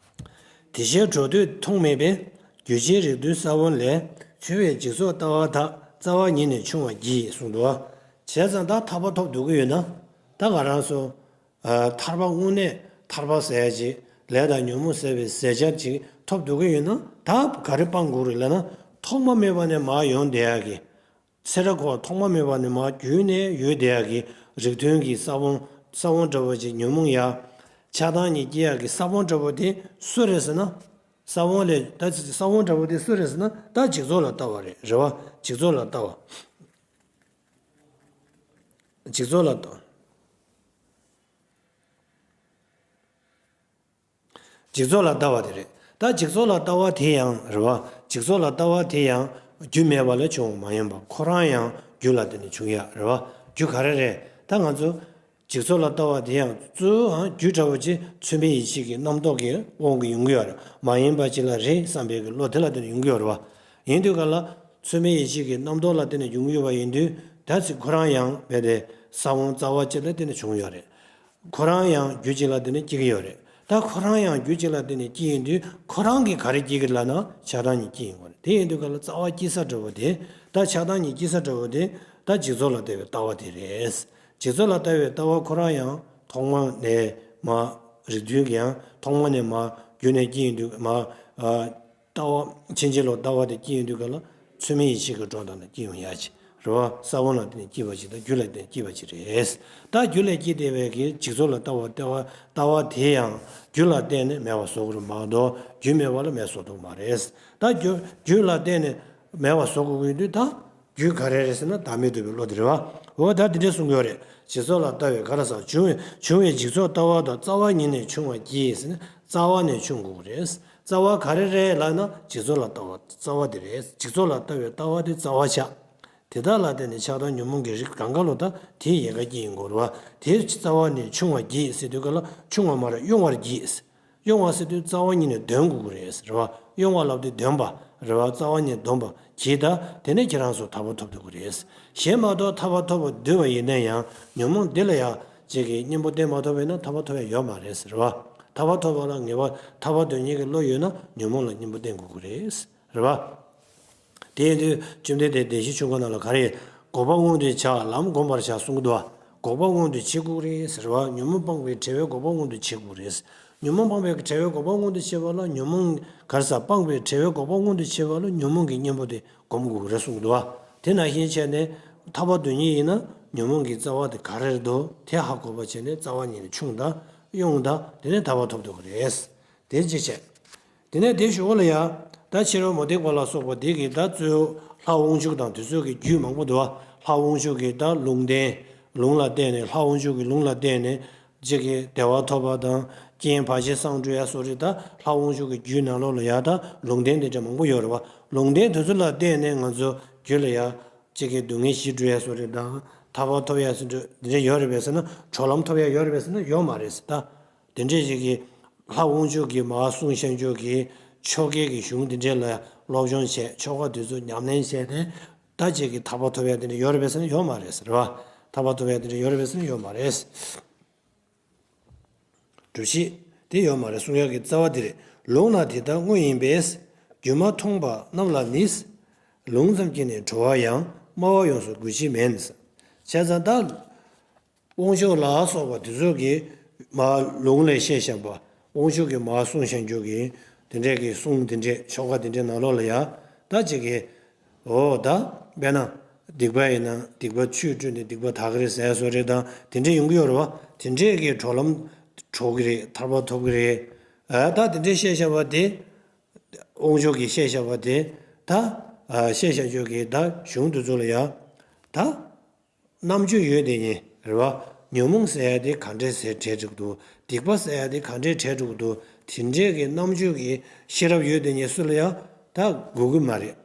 དེ་བཞིན་འགྲོ་འདོད་མཐོང་མེད་པས། རྒྱུ་ཅན་རིགས་མཐུན་ས་བོན་ལས། འཆོལ་བའི་འཇིག་ཚོགས་ལྟ་བ་དག་རྩ་བ་ཉིད་ནས་ཆུང་བར་བགྱི་གསུངས་འདུག་བ། བྱས་ཙང་ད་ཐར་པ་ཐོབ་འདོད་ཀྱི་ཡོད་ན། ད་ང་རང་ཚོ། ཨ། ཐར་པ་དངོས་གནས་ཐར་པ་ཟེར་ཡ་ཅིག་ལས་དང་ཉོན་མོངས་ཟད་པའི་ཟད་འཇམ་ཅིག་ཐོབ་འདོད་ཀྱི་ཡོད་ན། ད་ག་རེ་སྤང་དགོས་རེད་ལབ་ན། ཐོག་མ་མེད་པ་ནས་མར་ཡོང་བསྡད་ཡ་གི། ཚེ་རབས་འཁོར་བ་ཐོག་མ་མེད་པ་ནས་མར་བརྒྱུད་ནས་ཡོད་བསྡད་ཡ་གི་རིགས་མཐུན་གྱི་ས་བོན། ས་བོན་འདྲ་བོ་ཅིག་ཉོན་མོངས་ཡ། ཆགས་སྡང་གཉིས་སྐྱེ་ཡ་གི་ས་བོན་འདྲ་བོ་དེ་སུ་རེད་ཟེར་ན། ས་བོན་ལས་ད་ཅི་ས་བོན་འདྲ་བོ་དེ་སུ་རེད་ཟེར་ན། ད་འཇིག་ཚོགས་ལ་ལྟ་བ་རེད། རེད་བ། འཇིག་ཚོགས་ལ་ལྟ་བ། འཇིག་ཚོགས་ལ་ལྟ། འཇིག་ཚོགས་ལ་ལྟ་བ་དེ་རེད། ད་འཇིག་ཚོགས་ལ་ལྟ་བ་དེ་ཡང་རེད་བ། འཇིག་ཚོགས་ལ་ལྟ་བ་དེ་ཡང་རྒྱུ་མེད་པ་ལས་བྱུང་བ་མ་ཡིན་པ། ཁོ་རང་ཡང་རྒྱུ་ལ་བརྟེན་ནས་བྱུང་ཡ་རེད་བ། རྒྱུ་ག་རེ་རེད། ད་ང་ཚོ་འཇིག་ཚོགས་ལ་ལྟ་བ་དེ་ཡང་གཙོ་བོའང་རྒྱུ་འདྲ་བོ་ཅིག་ཚུལ་མིན་ཡིད་བྱེད་ཀྱི་རྣམ་རྟོག་གི་དབང་གིས་ཡོང་གི་ཡོད་རེད། མ་ཡིན་པ་ཅིག་ལ་རེད་བསམ་པའི་གི་བློ་དེ་ལ་བརྟེན་ནས་ཡོང་གི་ཡོད་རེད་བ། ཡིན་དུས་ག་ལ་ཚུལ་མིན་ཡིད་བྱེད་ཀྱི་རྣམ་རྟོག་ལ་བརྟེན་ནས་ཡོང་གི་ཡོད་པ་ཡིན་དུས། ད་ཚིག་ཁོ་རང་ཡང་རྦད་དེ་ས་བོན་རྩ་བ་གཅིག་ལ་བརྟེན་ནས་བྱུང་ཡོད་རེད། ཁོ་རང་ཡང་རྒྱུ་གཅིག་ལ་བརྟེན་ནས་སྐྱེ་གི་ཡོད་རེད། ད་ཁོ་རང་ཡང་རྒྱུ་གཅིག་ལ་བརྟེན་ནས་སྐྱེ་ཡིན་དུས། ཁོ་རང་གིས་ག་རེ་སྐྱེ་གི་ལབ་ན་ཆགས་སྡང་གཉིས་སྐྱེ་ཡིན་དགོས་རེད། དེ་ཡིན་དུས་ག་ལ་རྩ་བ་སྐྱེ་ས་འདྲ་བོ་དེ། ད་ཆགས་སྡང་གཉིས་སྐྱེ་ས་འདྲ་བོ་དེ། ད་འཇིག་ཚོགས་ལ་ལྟ་བའི་ལྟ་བ་དེ་རེད། འཇིག་ཚོགས་ལ་ལྟ་བའི་ལྟ་བ་ཁོ་རང་ཡང་ཐོག་མ་ནས་མར་རིགས་མཐུན་གྱི་ཡང་ཐོག་མ་ནས་མར་རྒྱུ་ནས་སྐྱེ་ཡིན་དུས་མར། ཨ། ལྟ་བ་ཕྱིན་ཅི་ལོག་ལྟ་བ་དེ་སྐྱེ་ཡོང་དུས་ག་ལ་ཚུལ་མིན་ཡིད་བྱེད་ཀྱི་སྒྲོ་བཏགས་ནས་སྐྱེ་ཡོང་ཡ་ཅིག་རེད་བ། ས་བོན་ལ་བརྟེན་ནས་སྐྱེས་པ་ཅིག་དང་རྒྱུ་ལ་བརྟེན་ནས་སྐྱེས་པ་ཅིག་རེད། ད་རྒྱུ་ལས་སྐྱེས་བསྡད་པའི་གི་འཇིག་ཚོགས་ལ་ལྟ་བ་ལྟ་བ་ལྟ་བ་དེ་ཡང་རྒྱུ་ལ་བརྟེན་ནས་མེད་པ་བཟོ་དགོས་རེད་མ་གཏོགས། རྒྱུ་མེད་པ་ལ་མེད་བཟོ་ཐུབ་མ་རེད། ད་རྒྱུ་རྒྱུ་ལ་བརྟེན་ནས་མེད་པ་བཟོ་དགོས་ཀྱི་ཡོད་དུས་ད། རྒྱུ་ག་རེ་རེད་ཟེར་ན་བདག་མེད་རྟོགས་པའི་བློ་དེ་རེད་བ། འོ་ད་དེ་འདྲས་གསུང་གི་ཡོད་རེད། འཇིག་ཚོགས་ལ་ལྟ་བའི་ག་རེ་ཟེར། བྱུང་བའི་བྱུང་བའི་འཇིག་ཚོགས་ལྟ་བ་དག་རྩ་བ་ཉིད་ནས་ཆུང་བར་བགྱི་ཟེར་ན་རྩ་བ་ནས་ཆུང་དགོས་ཀྱི་རེད། རྩ་བ་ག་རེ་རེད་ལབ་ན་འཇིག་ཚོགས་ལ་ལྟ་བ་རྩ་བ་དེ་རེད། འཇིག་ཚོགས་ལ་ལྟ་བའི་ལྟ་བ་དེ་རྩ་བ་ཆགས། དེ་དག་ལ་བརྟེན་ནས་ཆགས་སྡང་ཉོན་མོངས་ཀྱི་རིགས་གང་ག་ལོ་ད་དེའི་ཡལ་ག་སྐྱེ་ཡིན་དགོས་རེད་བ། དེ་རྩ་བ་ནས་ཆུང་བར་བགྱི་ཟེར་དུས་ག་ལ་ཆུང་བ་མ་རེད། གཡོ་བར་བགྱི། གཡོ་བ་ཟེར་དུས་རྩ་བ་ཉིད་ནས་འདོན་དགོས་ཀྱི་རེད་རེད་བ། གཡོ་བ་ལབ་དུས་འདོན་པ་རེད་བ། རྩ་བ་ཉིད་འདོན་པ་གྱིས་ད་དེ་ནས་ཁྱེད་རང་ཚོ་ཐར་པ་ཐོབ་ཐུབ་ཀྱི་རེད། གཞན་མ་གཏོགས་ཐར་པ་ཐོབ་པར་འདོད་པ་ཡིན་ན་ཡང་ཉོན་མོངས་འདི་ལ་ཡང་ཅིག་གི་གཉེན་པོ་བསྟེན་མ་ཐུབ་པ་ཡིན་ན་ཐར་པ་ཐོབ་ཡ་ཡོད་མ་རེད་རེད་བ། ཐར་པ་ཐོབ་པ་ལ་ངེས་པ་ཐར་པ་འདོད་མཁན་གྱི་བློ་ཡོད་ན་ཉོན་མོངས་ལ་གཉེན་པོ་བསྟེན་དགོས་ཀྱི་རེད་རེད་བ། དེ་ཡིན་དུས་བཅོམ་ལྡན་འདས་བདེན་བཞིའི་ཆོས་འཁོར་ནང་ལ་ག་རེ། འགོག་པ་སྔོན་དུ་བྱ། ལམ་བསྒོམ་པར་བྱ་གསུང་གི་འདུག་བ། འགོག་པ་སྔོན་དུ་བྱེད་དགོས་རེད་ཟེར་བ། ཉོན་མོངས་སྤངས་པའི་བྲལ་བའི་འགོག་པ་སྔོན་དུ་བྱེད་དགོས་རེད། ཉོན་མོངས་སྤངས་པའི་བྲལ་བའི་འགོག་པ་སྔོན་དུ་བྱེད་པ་ལ་ཉོན་མོངས་ག་རེ་ཟེར། སྤངས་པའི་བྲལ་བའི་འགོག་པ་སྔོན་དུ་བྱེད་པ་ལ་ཉོན་མོངས་ཀྱི་གཉེན་པོ་དེ་སྒོམ་དགོས་རེད་གསུང་གི་འདུག་བ། དེ་ནང་བཞིན་བྱས་ནས་ཐར་པ་འདོད་མཁན་ཡིན་ན་ཉོན་མོངས་ཀྱི་རྩ་བ་དེ་ག་རེ་རེད་འདུག་དེ་ཧ་གོ་བ་བྱས་ནས་རྩ་བ་ཉིད་ནས་ཆུང་དང་གཡོ་དང་དེ་ནས་ཐར་པ་ཐོབ་ཐུབ་ཀྱི་རེད། དེ་གཅིག་བྱས། དེ་ནས་དེའི་གཞུག་གུ་ལ་ཡ། ད་ཕྱི་རོལ་མུ་སྟེགས་པ་ལ་སོགས་པ་དེ་གིས་ད་གཙོ་བོ་ལྷ་དབང་ཕྱུག་དང་དེ་ཚོ་གི་རྒྱུད་མང་པོ་འདུག་བ། ལྷ་དབང་ཕྱུག་གི་ད་ལུང་བསྟན། ལུང་ལ་བརྟེན་ནས། ལྷ་དབང་ཕྱུག་གི་ལུང་ལ་བརྟེན་ནས་ཅིག་གི་བདེ་བ་ཐོབ་པ་དང་ རྐྱེན་བར་ཆད་སངས་སྒྲུབ་ཡ་སོགས་རེད། ད་ལྷ་དབང་ཕྱུག་གི་རྒྱུད་ནང་ལོགས་ལ་ཡ་ད་ལུང་བསྟན་དེ་འདྲ་མང་པོ་ཡོད་རེད་བ། ལུང་བསྟན་དེ་ཚོ་ལ་བརྟེན་ནས་ང་ཚོ་རྒྱུད་ལ་ཡ་གཅིག་གི་སྡུག་བསྔལ་ཞི་འགྲོ་ཡ་སོགས་རེད། ད་ཐར་པ་ཐོབ་ཡ་སོགས་འདི་འདྲ་ཡོད་རེད་པས་ཟེར་ན། གྲོལ་ལམ་ཐོབ་ཡ་ཡོད་རེད་པས་ཟེར་ན་ཡོད་མ་རེད་ཟེར། ད་དེ་འདྲས་ཞིག་གི་ལྷ་དབང་ཕྱུག་གི་མ་གསུང་བཤད་འཇོག་གི་ཆོ་གའི་གི་གཞུང་དེ་འདྲས་ལ་སློབ་སྦྱོང་བྱས། ཆོ་ག་དེ་ཚོ་ཉམས་ལེན་བྱས་ཏེ་ད་ཅིག་གི་ཐར་པ་ཐོབ་ཡ་དེ་འདྲས་ཡོད་རེད་པས་ཟེར་ན་ཡོད་མ་རེད་ཟེར་བ། ཐར་པ་ཐོབ་ཡ་དེ་འདྲས་ཡོད་རེད་པས་ཟེར་ན་ཡོད་མ་རེད། སྒྲུབ་བྱེད་དེ་ཡོད་མ་རེད། གསུང་ཡག་གི་རྩ་བ་དེ་རེད། ལུང་ལ་དེ་ལྟར་དངོས་ཡིན་པས། སྒྱུ་མ་མཐོང་པ་རྣམས་ལ་ནི། ལུང་ཙམ་གྱིས་ནི་གྲོལ་བ་ཡང་། སྨྲ་བ་ཡོངས་སུ་དགོས་ཀྱི་མེད། བྱས་ཙང་ད་དབང་ཕྱུག་ལ་སོགས་པ་དེ་ཚོ་གིས་མ་ལུང་ལས་བཤད་བཞག་པ། དབང་ཕྱུག་གི་མ་གསུང་བཤད་འཇོག་གི་དེ་འདྲས་ཀྱི་གསུང་དེ་འདྲས་ཆོ་ག་དེ་འདྲས་ནང་ལོགས་ལ་ཡ་ད་ཅིག་གི་འོ་ད་དཔེར་ན་སྡིག་པ་ཡིན་ན་སྡིག་པ་ཆུས་བཀྲུས་ནས་སྡིག་པ་དག་གི་རེད་ཟེར་བཟོ་རེད། དང་དེ་འདྲས་ཡོང་གི་ཡོད་རེད་བ། དེ་འདྲས་ཀྱི་གྲོལ་ལམ་གྲོལ་གི་རེད། ཐར་པ་ཐོབ་གི་རེད། ཨ་ད་དེ་འདྲས་བཤད་བཞག་པ་དེ། དབང་ཕྱུག་གིས་བཤད་བཞག་པ་དེ་ད་ཨ་བཤད་བཞག་ཆོག་གི་ད་གཞུང་དེ་ཚོ་ལ་ཡ་ད་རྣམ་དཔྱོད་ཡོད་དེ་ཉིད་རེད་བ། ཉོན་མོངས་ཟེར་ཡ་དེ་ག་འདྲས་ཟེར་བྲལ་འགྲོ་གི་འདུག་སྡིག་པ་ཟེར་ཡ་དེ་ག་འདྲས་བྲལ་འགྲོ་གི་འདུག་དེ་འདྲས་ཀྱི་རྣམ་དཔྱོད་ཀྱི་ཤེས་རབ་ཡོད་དེ་ཉིད་སུ་ལ་ཡ་ད་དགོས་ཀྱི་མ་རེད།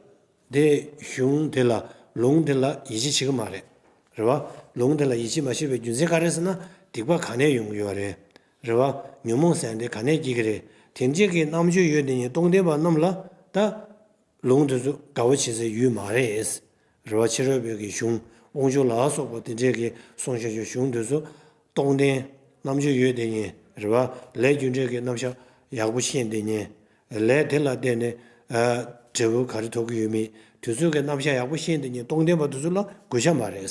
དེ་གཞུང་དེ་ལ་ལུང་དེ་ལ་ཡིད་ཆེས་བྱེད་ཀྱི་མ་རེད། རེད་བ། ལུང་དེ་ལ་ཡིད་ཆེས་མ་བྱེད་པའི་རྒྱུ་མཚན་ག་རེ་ཟེར་ན། སྡིག་པ་ག་ནས་ཡོང་གི་ཡོད་རེད། རེད་བ། ཉོན་མོངས་ཟེར་དེ་ག་ནས་སྐྱེ་གི་རེད། དེ་འདྲས་ཀྱི་རྣམ་དཔྱོད་ཡོད་དེ་ཉིད་རྟོགས་ལྡན་པ་རྣམས་ལ་ད་ལུང་དེ་ཚོ་དགའ་བོ་བྱེད་སའི་ཡུལ་མ་རེད། རེད་བ། ཕྱི་རོལ་པའི་གི་གཞུང་དབང་ཕྱུག་ལ་སོགས་པ་དེ་འདྲས་ཀྱི་གསུང་བཤད་ཀྱི་གཞུང་དེ་ཚོ་རྟོགས་ལྡན་རྣམ་དཔྱོད་ཡོད་དེ་ཉིད་རེད་བ། ལས་རྒྱུ་འབྲས་ཀྱི་རྣམ་གཞག་ཡག་པོ་ཤེས་དེ་ཉིད། ལས་དེ་ལ་བརྟེན་ནས་ཨ་འབྲས་བུ་ག་རེ་ཐོབ་ཀྱི་ཡོད་མེད་དེ་ཚོའི་གི་རྣམ་གཞག་ཡག་པོ་ཤེས་དེ་ཉིད་རྟོགས་ལྡན་པ་དེ་ཚོ་ལ་དགོས་ཆ་མ་རེད།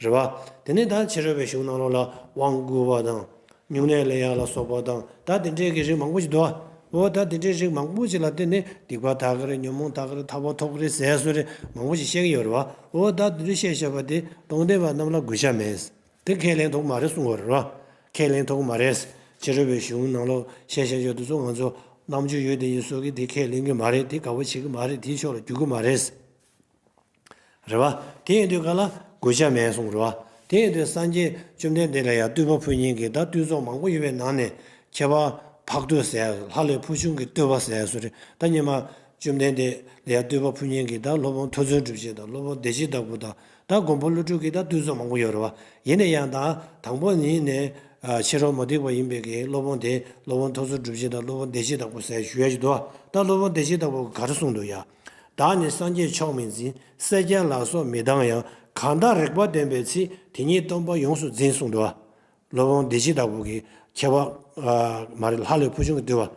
རེད་བ། དེ་ནས་ད་ཕྱི་རོལ་པའི་གཞུང་ནང་ལོགས་ལ་དབང་བསྐུར་བ་དང་། སྨྱུང་གནས་ལེན་ཡག་ལ་སོགས་པ་དང་། ད་དེ་འདྲའི་གི་རིགས་མང་པོ་ཞིག་འདུག་བ། འོ་ད་དེ་འདྲའི་རིགས་མང་པོ་ཞིག་ལ་བརྟེན་ནས་སྡིག་པ་དག་གི་རེད། ཉོན་མོངས་དག་གི་རེད། ཐར་པ་ཐོབ་ཀྱི་རེད་ཟེར་བཟོ་རེད། མང་པོ་ཞིག་བཤད་ཀྱི་ཡོད་རེད་བ། འོ་ད་དེ་འདྲ་བཤད་བཞག་པ་དེ་རྟོགས་ལྡན་པ་རྣམས་ལ་དགོས་ཆ་མེད། དེ་ཁས་ལེན་ཐུབ་མ་རེད་གསུང་བ་རེད་བ། ཁས་ལེན་ཐུབ་མ་རེད། ཕྱི་རོལ་པའི་གཞུང་ནང་ལོགས་བཤད་བཤད་བཤད་དུས་ཚོད་ང་ཚོ་རྣམ་དཔྱོད་ཡོད་དེ་ཡིན་སོགས་ཀྱིས་དེ་ཁས་ལེན་གྱི་མ་རེད། དེ་དགའ་བོ་བྱེད་ཀྱི་མ་རེད། དེའི་ཕྱོགས་ལ་རྒྱུག་གི་མ་རེད། རེད་བ། དེ་ཡིན་དུས་ག་ལ་དགོས་ཆ་མེད་གསུང་རེད་བ། དེ་ཡིན་དུས་སངས་རྒྱས་བཅོམ་ལྡན་འདས་ལ་ཡང་བསྟོད་པ་ཕུལ་མཁན་གྱི་ད་བསྟོད་ཚོགས་མང་པོ་ཡོད་པའི་ནང་ནས་ཁྱད་པར་འཕགས་བསྟོད་ཟེར་ལྷ་ལས་ཕུལ་བྱུང་གི་བསྟོད་པ་ཟེར་སོགས་རེད། ད་སྔོན་མ་བཅོམ་ལྡན་འདས་ལ་ཡང་བསྟོད་པ་ཕུལ་མཁན་གྱི་ད་སློབ་དཔོན་ཐོས་བརྩོན་གྲུབ་རྗེ་དང་སློབ་དཔོན་བདེ་བྱེད་བདག་པོ་དང་། ད་མགོན་པོ་ཀླུ་སྒྲུབ་ཀྱི་ད་བསྟོད་ཚོགས་མང་པོ་ཡོད་རེད་བ། ཡིན་ན་ཡང་ད་དང་པོ་ཉིད་ནས་ཨ་ཕྱི་རོལ་མུ་སྟེགས་པ་ཡིན་པའི་གི་སློབ་དཔོན་དེ་སློབ་དཔོན་ཐོས་བརྩོན་གྲུབ་རྗེ་དང་སློབ་དཔོན་བདེ་བྱེད་བདག་པོ་ཟེར་ཞུ་ཡ་ཞིག་འདུག་བ། ད་སློབ་དཔོན་བདེ་བྱེད་བདག་པོ་གིས་ག་རེ་གསུངས་འདུག་ཡ། བདག་ནི་སངས་རྒྱས་མཆོག་མི་འཛིན། སྲས་བརྒྱ་ལ་སོགས་མི་ལྡང་ཡང་། གང་དག་རིག་པ་ལྡན་པའི་ཚེ། དེ་ཉིད་སྟོན་པ་ཡོངས་སུ་འཛིན་གསུངས་འདུག་བ། སློབ་དཔོན་བདེ་བྱེད་བདག་པོ་གིས་ཁྱད་པར་ཨ་མ་རེད། ལྷ་ལས་ཕུལ་བྱུང་གི་བསྟོད་པ།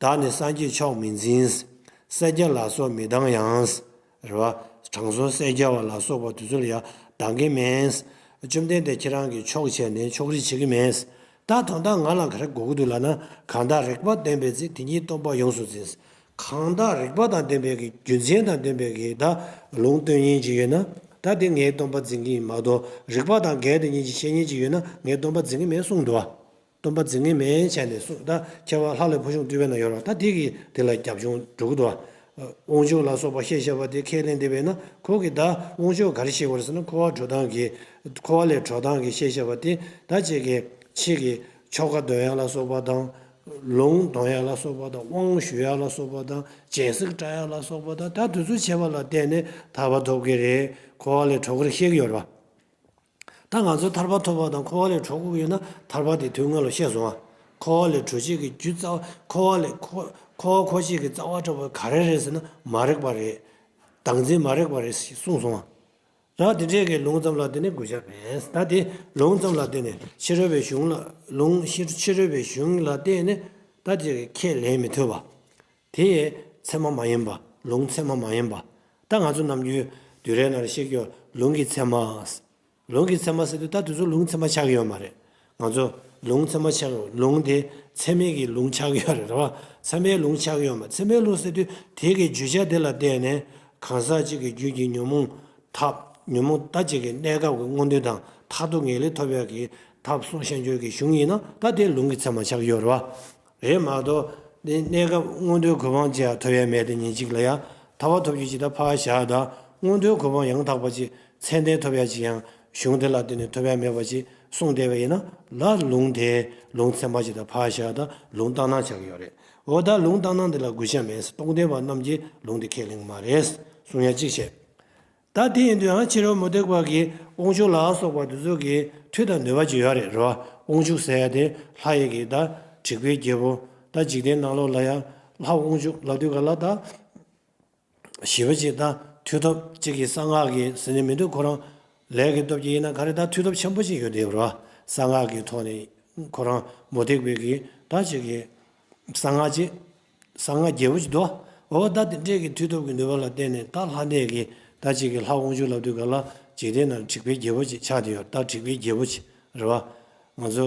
བདག་ནི་སངས་རྒྱས་མཆོག་མི་འཛིན། སྲས་བརྒྱ་ལ་སོགས་མི་ལྡང་ཡང་། རེད་བ། དྲང་སྲོང་སྲས་བརྒྱ་པ་ལ་སོགས་པ་དེ་ཚོ་ལ་ཡང་ལྡང་གི་མེད། བཅོམ་ལྡན་འདས་ཁྱེད་རང་གིས་ཕྱོགས་ཆེ་ནས་ཕྱོགས་རིས་བྱེད་ཀྱི་མེད། ད་དོན་དག་ང་ལ་ག་རེ་དགོས་ཀྱི་འདུག་ལབ་ན། གང་དག་རིག་པ་ལྡན་པའི་ཚེ། དེ་ཉིད་སྟོན་པ་ཡོངས་སུ་འཛིན། གང་དག་རིག་པ་དང་ལྡན་པའི་གི་རྒྱུ་མཚན་དང་ལྡན་པའི་གི་ད་ལུང་སྟོན་མཁན་ཅིག་ཡོད་ན། ད་དེ་ངས་སྟོན་པ་འཛིན་གྱི་ཡིན་མ་གཏོགས། རིག་པ་དང་འགལ་དེ་ཉིད་ཀྱི་བཤད་མཁན་ཅིག་ཡོད་ན་ངས་སྟོན་པ་འཛིན་གྱི་མེད་གསུངས་འདུག་བ། སྟོན་པ་འཛིན་གྱི་མེད་བྱས་ནས་གསུངས། ད་ཁྱད་པར་ལྷ་ལས་ཕུལ་བྱུང་བསྟོད་པའི་ནང་ཡོད་རེད་བ། ད་དེ་གིས་དེ་ལ་རྒྱབ་ལྗོངས་འགྲོ་གི་འདུག་བ། དབང་ཕྱུག་ལ་སོགས་པ་བཤད་བཤད་པ་དེ་ཁས་ལེན་བསྡད་པས་ན། ཁོ་གིས་ད་དབང་ཕྱུག་ག་རེ་བཤད་དགོས་རེད་ཟེར་ན། འཁོར་བ་འགྲོ་སྟངས་ཀྱི། འཁོར་བ་ལས་གྲོལ་སྟངས་ཀྱི་བཤད་བཤད་པ་དེ། ད་ཅིག་གི་ཕྱི་གི་ཆོ་ག་འདོན་ཡ་ལ་སོགས་པ་དང་། ལུང་འདོན་ཡ་ལ་སོགས་པ་དང་། དབང་ཞུ་ཡ་ལ་སོགས་པ་དང་། སྦྱིན་སྲེག་བཀྲ་ཡ་ལ་སོགས་པ་དང་། ད་དེ་ཚོ་བྱས་པ་ལ་བརྟེན་ནས་ཐར་པ་ཐོབ་ཀྱི་རེད། འཁོར་བ་ལས་གྲོལ་གྱི་རེད་བཤད་ཀྱི་ཡོད་རེད་བ། ད་ང་ཚོ་ཐར་པ་ཐོབ་པ་དང་འཁོར་བ་ལས་གྲོལ་དགོས་ཀྱི་ཡོད་ན། ཐར་པ་དེ་དུས་སྔ་ལ་བཤད་སོང་ང་། འཁོར་བ་ལས་གྲོལ་བྱེད་ཀྱི་རྒྱུ་རྩ་བ། འཁོར་བ་ལས་འཁོར་འཁོར་བ་འཁོར་བྱེད་ཀྱི་རྩ་བ་གྲུབ་པ་ག་རེ་རེད་ཟེར་ན། མ་རིག་པ་རེད། བདག་འཛིན་མ་རིག་པ་རེད་ཟེར་གསུངས་སོང་ང་། རང་དེ་འདྲས་ཀྱི་ལུང་ཙམ་ལ་བརྟེན་ནས་དགོས་ཆ་མེད། ད་དེ་ལུང་ཙམ་ལ་བརྟེན་ནས་ཕྱི་རོལ་པའི་གཞུང་ལ། ལུང་ཕྱི་ཕྱི་རོལ་པའི་གཞུང་ལ་བརྟེན་ནས་ད་དེ་ཁས་ལེན་མི་ཐུབ་པ། དེ་ཚད་མ་མ་ཡིན་པ། ལུང་ཚད་མ་མ་ཡིན་པ། ད་ང་ཚོ་ནམ་རྒྱུན་དུས་རེ་ནང་ལ་བཤད་ཀྱི་ཡོད། ལུང་གི་ཚད་མ། ལུང་གི་ཚད་མ་ཟེར་དུས་ད་དེ་ཚོ་ལུང་ཚད་མ་ཆགས་ཀྱི་ཡོད་མ་རེད། ང་ཚོ་ལུང་ཚད་མ་ཆགས་ཀྱི་ཡོད། ལུང་དེ་ཚད་མའི་གི་ལུང་ཆགས་ཀྱི་ཡོད་རེད་བ། ཚད་མའི་ལུང་ཆགས་ཀྱི་ཡོད་མ། ཚད་མའི་ལུང་ཟེར་དུས་དེ་གི་བརྗོད་བྱ་དེ་ལ་བརྟེན་ནས་གང་ཟག་གཅིག་གི་རྒྱུད་ཀྱི་ཉོན་མོངས་ཐབས། ཉོན་མོངས་ད་ཅིག་གི་གནས་སྐབས་ཀྱི་མངོན་འདོད་དང་མཐར་ཐུག་ངེས་ལེགས་ཐོབ་ཡག་གི་ཐབས་གསུང་བཤད་འཇོག་གི་གཞུང་ཡིན་ན། ད་དེ་ལུང་གི་ཚད་མ་ཆགས་ཀྱི་ཡོད་རེད་བ། རེད་མ་གཏོགས་དེ་གནས་སྐབས་མངོན་མཐོའི་གོ་འཕང་ཅིག་ཡང་ཐོབ་ཡ་མེད་དེ་ཉིན་གཅིག་ལ་ཡང་ཐར་པ་ཐོབ་རྒྱུ་ཅིག་ད་ཕར་བཞག་ད་མངོན་མཐོའི་གོ་འཕང་ཡང་དག་པ་ཅིག་མཚན་ལྡན་ཐོབ་ཡ་ཅིག་ཡང་ གཞུང་དེ་ལ་བརྟེན་ནས་ཐོབ་ཡ་མེད་པ་ཅིག་གསུངས་བསྡད་པ་ཡིན་ན་ལ་ལུང་དེ་ལུང་ཚད་མ་ཅིག་དང་ཕར་བཞག་ད་ལུང་ལྟར་སྣང་ཆགས་ཀྱི་ཡོད་རེད། འོ་ད་ལུང་ལྟར་སྣང་དེ་ལ་གུས་ཞབས་མེད། རྟོགས་ལྡན་པ་རྣམས་ཀྱིས་ལུང་དེ་ཁས་ལེན་གྱི་མ་རེད་གསུང་ཡ་གཅིག་བྱས། ད་དེ་ཡིན་དུས་ཡང་ཕྱི་རོལ་མུ་སྟེགས་པ་གི་དབང་ཕྱུག་ལ་སོགས་པ་དེ་ཚོ་གི་མཐུ་དང་ནུས་པ་ཅིག་ཡོད་རེད་རེད་བ། དབང་ཕྱུག་ཟེར་ཡ་དེ་ལྷ་ཡི་གི་ད་དྲེགས་པའི་རྒྱལ་པོ། ད་འཇིག་རྟེན་ནང་ལོགས་ལ་ཡ་ལྷ་དབང་ཕྱུག་ལབ་དུས་ག་ལ་ད་ཞི་བ་ཅིག་ད་མཐུ་སྟོབས་ཅིག་གི་གསང་སྔགས་ཀྱི་ཟེར་ནས་མི་འདུག་ཁོ་རང་ལས་ཀྱི་སྟོབས་ཀྱིས་ཡིན་ན་ག་རེ་ད་མཐུ་སྟོབས་ཆེན་པོ་ཅིག་ཡོད་དེ་རེད་བ། གསང་སྔགས་ཀྱི་ཐོག་ནས་ཁོ་རང་མུ་སྟེགས་པའི་གི་ད་ཅིག་གི་གསང་སྔགས་ཅིག་གསང་སྔགས་རྒྱལ་པོ་ཅིག་འདུག་འོ་ད་དེ་འདྲས་ཀྱི་མཐུ་སྟོབས་ཀྱི་ནུས་པ་ལ་བརྟེན་ནས་ད་ལྷ་གནས་ཀྱི་ད་ཅིག་གི་ལྷ་དབང་ཕྱུག་ལབ་དུས་ག་ལ་འཇིག་རྟེན་ནང་དྲེགས་པའི་རྒྱལ་པོ་ཅིག་ཆགས་བསྡད་ཡོད། ད་དྲེགས་པའི་རྒྱལ་པོ་ཅིག་རེད་བ། ང་ཚོ་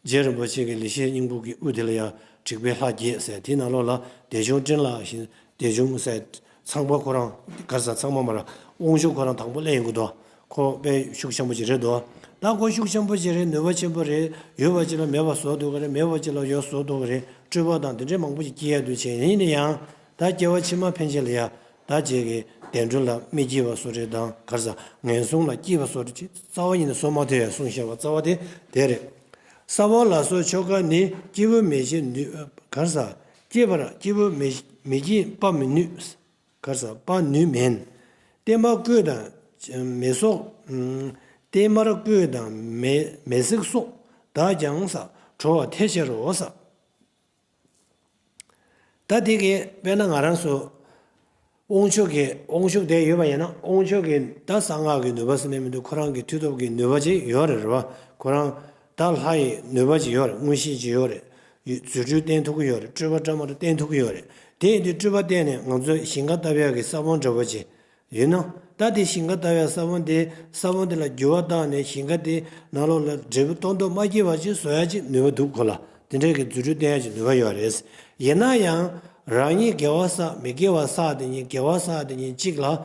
རྗེ་རིན་པོ་ཆེ་གི་ལེགས་བཤད་སྙིང་པོ་གི་དབུ་དེ་ལ་ཡང་དྲེགས་པའི་ལྷ་བརྒྱད་ཟེར། དེའི་ནང་ལོགས་ལ་བདེ་སྐྱོང་སྤྲིན་ལགས་བཞིན་བདེ་སྐྱོང་ཟེར་ཚངས་པ་ཁོ་རང་ག་རེ་ཟེར་ཚངས་པ་མ་རེད། དབང་ཕྱུག་ཁོ་རང་དང་པོ་སླེབས་ཡོང་གི་འདུག་ཁོ་དཔེ་ཤུགས་ཆེན་པོ་ཅིག་རེད་འདུག་ད་ཁོ་ཤུགས་ཆེན་པོ་ཅིག་རེད། ནུས་པ་ཆེན་པོ་རེད། ཡོད་པ་ཅིག་ལ་མེད་པ་བཟོ་ཐུབ་ཀྱི་རེད། མེད་པ་ཅིག་ལ་ཡོད་བཟོ་ཐུབ་ཀྱི་རེད། སྤྲུལ་པ་དང་དེ་འདྲའི་མང་པོ་ཞིག་སྐྱེ་ཡ་འདུག་བྱས་ཡིན་ན་ཡང་ད་སྐྱེ་བ་ཕྱི་མ་ཕན་ཆད་ལ་ཡ་ད་ཅིག་གི་བདེ་འགྲོ་ལ་མི་སྐྱིད་པ་བཟོ་འདྲ་དང་ག་རེ་ཟེར་ངན་སོང་ལ་སྐྱིད་པ་བཟོ་འདྲ་ཅིག་རྩ་བ་ཉིད་ནས་བཟོ་མ་ཐུབ་ཡ་གསུངས་བཞག་པ་རྩ་བ་དེ་དེ་རེད། ས་བོན་ལ་སོགས་ཆོ་ག་ནི། སྐྱེས་བུ་མི་སྐྱེ་ནུས། ག་རེ་ཟེར། སྐྱེས་པར་སྐྱེས་བུ་མི་མི་སྐྱེ་པ་མི་ནུས། ག་རེ་ཟེར། པ་ནུས་མིན། བརྟན་པ་བསྐུལ་དང་མི་གསོག་བརྟན་པར་བསྐུལ་དང་མེ་མེ་ཟིག་སོགས། བདག་ཀྱང་ཟེར་གྲོལ་བ་དེ་ཤེས་རོ་ཟེར། ད་དེ་གས་དཔེར་ན་ང་རང་ཚོ་དབང་ཕྱུག་གི་དབང་ཕྱུག་དེ་ཡོད་པ་ཡིན་ན། དབང་ཕྱུག་གི་ད་གསང་སྔགས་ཀྱི་ནུས་པ་ཟེར་ནས་མི་འདུག་ཁོ་རང་གི་མཐུ་སྟོབས་ཀྱི་ནུས་པ་ཅིག་ཡོད་རེད་རེད་བ། ཁོ་རང་ད་ལྷ་ཡི་ནུས་པ་ཅིག་ཡོད་རེད། མངོན་ཤེས་ཅིག་ཡོད་རེད། རྫུ་འཕྲུལ་བསྟན་ཐུབ་ཀྱི་ཡོད་རེད། སྤྲུལ་པ་བཀྲ་མ་ལ་བསྟན་ཐུབ་ཀྱི་ཡོད་རེད། དེ་ཡིན་དུས་སྤྲུལ་པ་བསྟན་ནས་ང་ཚོ་ཞིང་ཁ་བཏབ་ཡག་གི་ས་བོན་འདྲ་བོ་ཅིག་ཡིན་ནོ། ད་དེ་ཞིང་ཁ་བཏབ་ཡག་ས་བོན་དེ་ས་བོན་དེ་ལ་འགྱུར་བ་བཏང་ནས་ཞིང་ཁ་དེ་ནང་ལོགས་ལ་འབྲས་བུ་ཏོག་ཏོག་མ་སྐྱེས་པ་ཅིག་བཟོ་ཡག་ཅིག་ནུས་པ་འདུག་ཁོ་ལ་དེ་འདྲའི་གི་རྫུ་འཕྲུལ་བསྟན་ཡག་ཅིག་ནུས་པ་ཡོད་རེད། ཡིན་ན་ཡང་རང་ཉིད་དགེ་བ་བསགས་མི་དགེ་བ་བསགས་དེ་ཉིད་དགེ་བ་བསགས་དེ་ཉིད་གཅིག་ལ།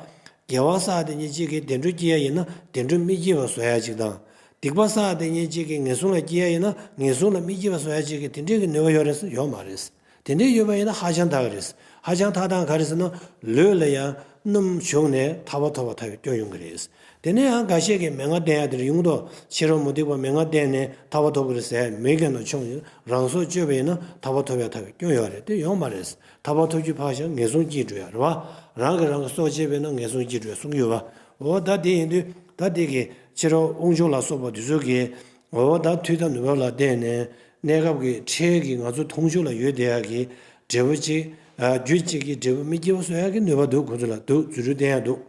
དགེ་བ་བསགས་དེ་ཉིད་གཅིག་གིས་བདེ་འགྲོ་སྐྱེ་ཡག་ཡིན་ན་བདེ་འགྲོ་མི་སྐྱེ་བ་བཟོ་ཡག་ཅིག་དང་། སྡིག་པ་བསགས་དེ་ཉིད་གཅིག་གིས་ངན་སོང་ལ་སྐྱེ་ཡག་ཡིན་ན་ངན་སོང་ལ་མི་སྐྱེ་བ་བཟོ་ཡག་ཅིག་གི་དེ་འདྲའི་གི་ནུས་པ་ཡོད་རེད་ཟེར་ཡོད་མ་རེད། དེ་འདྲའི་ཡོད་པ་ཡིན་ན་ཧ་ཅང་ཐག་རེད། ཧ་ཅང་ཐག་སྟངས་ག་རེ་ཟེར་ན། ལུས་ལ་ཡང་སྣུམ་ཞུགས་ནས་ཐར་པ་ཐོབ་པར་ཐལ་བའི་སྐྱོན་ཡོང་གི་རེད། དེ་ནས་ཡང་འགའ་ཤས་ཀྱིས་མན་ངག་བསྟན་ཡག་དེ་འདྲ་ཡོང་གི་འདུག་ཕྱི་རོལ་མུ་སྟེགས་པ་མན་ངག་བསྟན་ནས་ཐར་པ་ཐོབ་ཀྱི་རེད་ཟེར་མི་ག་ནང་ཆུང་ཡོད། རང་སྲོག་གཅོད་པ་ཡིན་ན་ཐར་པ་ཐོབ་ཡག་ཐལ་བའི་སྐྱོན་ཡོད་རེད། དེ་ཡོད་མ་རེད། ཐར་པ་ཐོབ་རྒྱུ་ཕར་བཞག་ངན་སོང་སྐྱེས་འགྲོ་ཡག་རེད་བ། རང་གིས་རང་གི་སྲོག་བཅད་པས་ན་ངན་སོང་སྐྱེས་འགྲོ་ཡག་གསུང་གི་ཡོད་བ། འོ་ད་དེ་ཡིན་དུས་ད་དེ་གི་ཕྱི་རོལ་དབང་ཕྱུག་ལ་སོགས་པ་དེ་ཚོ་གིས། འོ་ད་མཐུ་དང་ནུས་པ་ལ་བརྟེན་ནས་གནས་སྐབས་ཀྱི་འཕྲལ་གྱི་ང་ཚོ་མཐོང་ཆོས་ལ་ཡོད་བསྡད་ཡག་གི་འབྲས་བུ་གཅིག་རྒྱུད་གཅིག་གི་འབྲས་བུ་མི་སྐྱེ་བ་བཟོ་ཡག་གི་ནུས་པ་འདུག་ཁོ་ཚོ་ལ་འདུག་རྫུ་འཕྲུལ་བསྟན་ཡག་འདུག་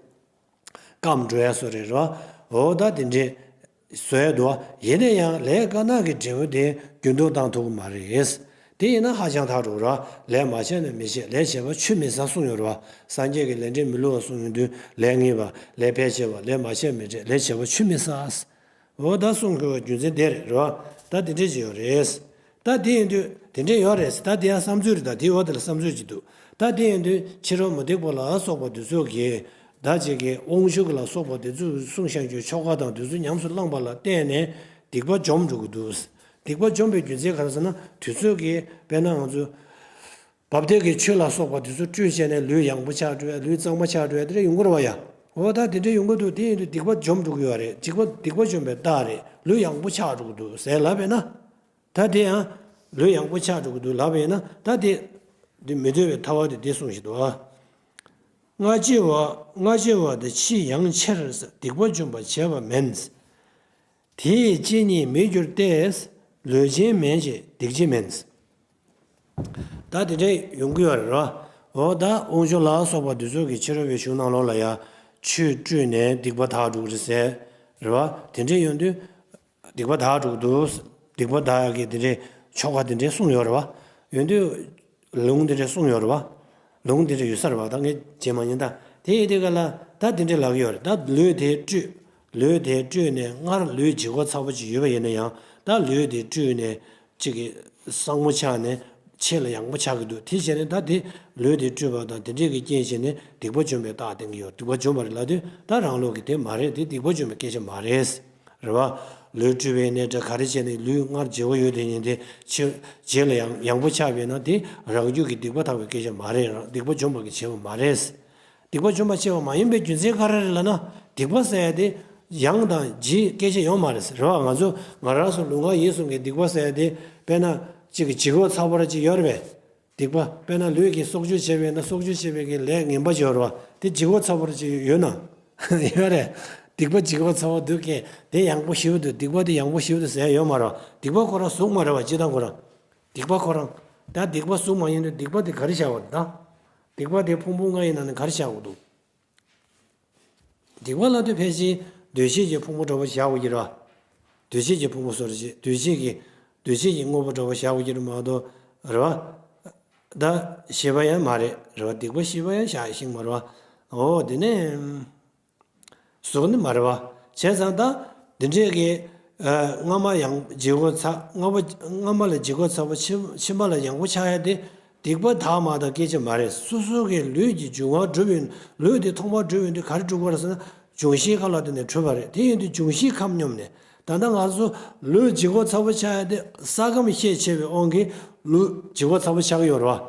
སྐམ་འགྲོ་ཡག་བཟོ་རེད་རེད་བ། འོ་ད་དེ་འདྲས་བཟོ་ཡག་འདུག་ཡིན་ན་ཡང་ལས་དཀར་ནག་གི་འབྲས་བུ་དེ་རྒྱུན་དུ་བཏང་ཐུབ་ཀྱི་མ་རེད། དེ་ཡིན་ན་ཧ་ཅང་ཐག་རིང་རེད་བ། ལས་མ་བྱས་ན་མི་བྱེད། ལས་བྱས་པ་ཆུད་མི་ཟ་གསུངས་ཡོད་རེད་བ། སངས་རྒྱས་ཀྱིས་ལས་འབྲས་མི་བསླུ་བ་གསུངས་ཡོང་དུས་ལས་ངེས་པ། ལས་ཕལ་ཆེ་བ། ལས་མ་བྱས་མི་འབྲས། ལས་བྱས་པ་ཆུད་མི་ཟ། འོ་ད་གསུང་དགོས་པའི་རྒྱུ་མཚན་དེ་རེད་རོ། ད་དེ་འདྲས་ཅིག་ཡོད་རེད། ད་དེ་ཡིན་དུས་དེ་འདྲས་ཡོད་རེད། ད་དེ་ཡང་བསམ་ཚུལ་རེད། ད་དེའི་འོག་དེ་ལ་བསམ་ཚུལ་ཅིག་འདུག་ད་དེ་ཡིན་དུས་ཕྱི་རོལ་མུ་སྟེགས་པ་ལ་སོགས་པ་དེ་ཚོ་གིས་ད་ཅིག་གི་དབང་ཕྱུག་ལ་སོགས་པ་དེ་ཚོས་གསུངས་བཞག་རྒྱུ་ཆོ་ག་དང་དེ་ཚོ་ཉམས་སུ་བླངས་པ་ལ་བརྟེན་ནས་སྡིག་པ་འཇོམས་འགྲོ་གི་འདུག་སྡིག་པ་འཇོམས་པའི་རྒྱུ་མཚན་ག་རེ་ཟེར་ན། དུས་ཚོད་ཀྱིས་དཔེར་ན་ང་ཚོ། བབ་སྟེགས་ཀྱི་ཆོས་ལ་སོགས་པ་དེ་ཚོ་སྤྲོས་བྱས་ནས་ལུས་ཡང་པོ་ཆགས་འགྲོ་ཡ། ལུས་གཙང་མ་ཆགས་འགྲོ་ཡ་དེ་འདྲ་ཡོང་གི་རེད་བ་ཡ། འོ་ད་དེ་འདྲ་ཡོང་གི་འདུག་དེ་ཡིན་དུས་སྡིག་པ་འཇོམས་འགྲོ་གི་ཡོད་རེད། སྡིག་པ་སྡིག་པ་འཇོམས་པའི་རྟགས་རེད། ལུས་ཡང་པོ་ཆགས་འགྲོ་གི་འདུག་ཟེར་ལབ་པས་ན། ད་དེ་ཡང་ལུས་ཡང་པོ་ཆགས་འགྲོ་གི་འདུག་ལབ་པས་ན། ད་དེ་འདི་མི་འདོད་པའི་ཐར་པ་དེ་འདི་གསུངས་བཞིན་འདུག་ཨ། སྔ་ཕྱི་བ་སྔ་ཕྱི་བ་དེ་ཕྱིས་ཡང་ཕྱིར་སྡིག་པ་འཇོམས་པར་བྱེད་པ་མིན། དེ་ཡི་སྤྱི་ཉིད་མི་འགྱུར་ཏེ། ལུས་ཅན་མིན་ཞེས་སྡིག་ཅན་མིན། ད་དེ་འདྲ་ཡོང་གི་ཡོད་རེད་རོ། འོ་ད་དབང་ཕྱུག་ལ་སོགས་པ་འདི་ཚོ་གི་ཕྱི་རོལ་པའི་གཞུང་ནང་ལོགས་ལ་ཡ་ཆོས་སྤྲོས་ནས་སྡིག་པ་དག་འགྲོ་གི་རེད་ཟེར། རེད་བ། དེ་འདྲ་ཡོང་དུས་སྡིག་པ་དག་འགྲོ་གི་འདུག་སྡིག་པ་དག་ཡག་གི་དེ་འདྲའི་ཆོ་ག་དེ་འདྲའི་གསུངས་ཡོད་རེད་བ། ཡོང་དུས། ལུང་དེ་འདྲ་གསུངས་ཡོད་རེད་བ། ལུང་དེ་འདྲ་ཡོད་ས་རེད་བ། ད་ངས་རྗེས་མ་ཉན་ད། དེ་ཡིན་དུས་ག་ལ་ད་དེ་འདྲ་ལབ་ཀྱི་ཡོད་རེད། ད་ལུས་དེ་སྤྲོས། ལུས་དེ་སྤྲོས་ནས་སྔར་ལུས་བྱེད་སྒོ་ཚ་པོ་ཅིག་ཡོད་པ་ཡིན་ན་ཡང་། ད་ལུས་དེ་སྤྲོས་ནས་ཅིག་གི་སྲང་མོ་ཆགས་ནས་ཆེ་ལ་ཡང་པོ་ཆགས་ཀྱི་འདུག་དེ་བྱས་ནས་ད་དེ་ལུས་དེ་སྤྲོས་པ་དང་དེ་འདྲས་ཀྱི་རྐྱེན་བྱས་ནས་སྡིག་པ་འཇོམས་པའི་རྟགས་བསྟན་གྱི་ཡོད། སྡིག་པ་འཇོམས་པ་རེད་ལབ་དུས་ད་རང་ལུགས་ཀྱི་དེ་མ་རེད། དེ་སྡིག་པ་འཇོམས་པའི་སྐད་ཆ་མ་རེད། རེད་བ། ལུས་སྤྲོས་པའི་གནས་སྐབས་ག་རེ་བྱས་ནས་ལུས་སྔར་བྱེད་པོ་ཡོད་དེ་ཉིད་དེ་ཕྱི་རྗེས་ལ་ཡང་ཡང་པོ་ཆགས་པས་ན་དེ་རང་རྒྱུད་ཀྱི་སྡིག་པ་དག་པའི་སྐད་ཆ་མ་རེད། རང་སྡིག་པ་འཇོམས་པ་གི་བྱེད་པ་མ་རེད། སྡིག་པ་འཇོམས་པ་བྱེད་པ་མ་ཡིན་པའི་རྒྱུ་མཚན་ག་རེ་རེད་ལབ་ན། སྡིག་པ་ཟེར་ཡ་དེ་ ཡང་དང་ཇི་སྐད་ཆ་ཡོད་མ་རེད་ཟེར། རེད་བ། ང་ཚོ་ང་རང་ཚོ་ལུས་ངག་ཡིད་གསུམ་གྱི་སྡིག་པ་ཟེར་ཡ་དེ་དཔེར་ན་གཅིག་གི་ལྗིད་ཁོག་ཚ་པོ་ར་གཅིག་ཡོད་རེད་པས། སྡིག་པ་དཔེར་ན་ལུས་ཀྱིས་གསོག་འཇོག་བྱས་པས་ན་གསོག་འཇོག་བྱས་པའི་གི་ལས་ངན་པ་ཅིག་ཡོད་རེད་བ། དེ་ལྗིད་ཁོག་ཚ་པོ་ར་གཅིག་ཡོད་ན། ཡོད་རེད། སྡིག་པ་ལྗིད་ཁོག་ཚ་པོ་འདུག་གས། དེ་ཡང་པོ་ཞེ་པོ་འདུག་སྡིག་པ་དེ་ཡང་པོ་ཞེ་པོ་འདུག་ཟེར་ཡ་ཡོད་མ་རེད་བ། སྡིག་པ་ཁོ་རང་གཟུགས་མ་རེད་བ། སྤྱིར་བཏང་ཁོ་རང་། སྡིག་པ་ཁོ་རང་། ད་སྡིག་པ་གཟུགས་མ་ཡིན་དུས་སྡིག་པ་དེ་ག་རེ་བཞག་པ་རེད་ད། སྡིག་པ་དེ་ཕུང་པོ་ལྔ་ཡི་ནང་ནས་ག་རེ་བཞག་དགོས་འདུག་སྡིག་པ་ལབ་དུས་ཕལ་ཆེར་འདུ་བྱེད་ཀྱི་ཕུང་པོ་འདྲ་པོ་བཞག་དགོས་ཀྱི་རེད་བ། འདུ་བྱེད་ཀྱི་ཕུང་པོ་སོགས་རེད། འདུ་བྱེད་ཀྱི་འདུ་བྱེད་ཀྱི་དངོས་པོ་འདྲ་པོ་བཞག་དགོས་ཀྱི་རེད་མ་གཏོགས་རེད་བ། ད་ཤེས་པ་ཡང་མ་རེད། རེད་བ། སྡིག་པ་ཤེས་པ་ཡང་བཞག་ཤེས་མ་རེད་བ། འོ་དེ་ནས་གཟུགས་ནི་མ་རེད་བ། བྱས་ཙང་ད་འདི་འདྲས་ཀྱི་སྔ་མ་ཡང་ལྗིད་ཁོག་ཚ་སྔ་མ་སྔ་མ་ལ་ལྗིད་ཁོག་ཚ་པོ་ཕྱི་ཕྱི་མ་ལ་ཡང་པོ་ཆགས་ཡ་དེ། སྡིག་པ་དག་མ་དག་སྐད་ཆ་མ་རེད། སོ་སོ་གི་ལུས་ཀྱི་འབྱུང་བ་གྲུབ་ཡོད། ལུས་དེ་ཐོག་མར་གྲུབ་ཡོད་དུས་ག་རེ་གྲུབ་པ་རེད་ཟེར་ན། འབྱུང་བཞིའི་ཁམས་ལ་བརྟེན་ནས་གྲུབ་པ་རེད། དེ་ཡིན་དུས་འབྱུང་བཞིའི་ཁམས་སྙོམས་ནས། ད་ལྟ་ང་ཚོ་ལུས་ལྗིད་ཁོག་ཚ་པོ་ཆགས་ཡ་དེ་ས་ཁམས་ཤས་ཆེ་བའི་དབང་གིས་ལུས་ལྗིད་ཁོག་ཚ་པོ་ཆགས་ཀྱི་ཡོད་རེད་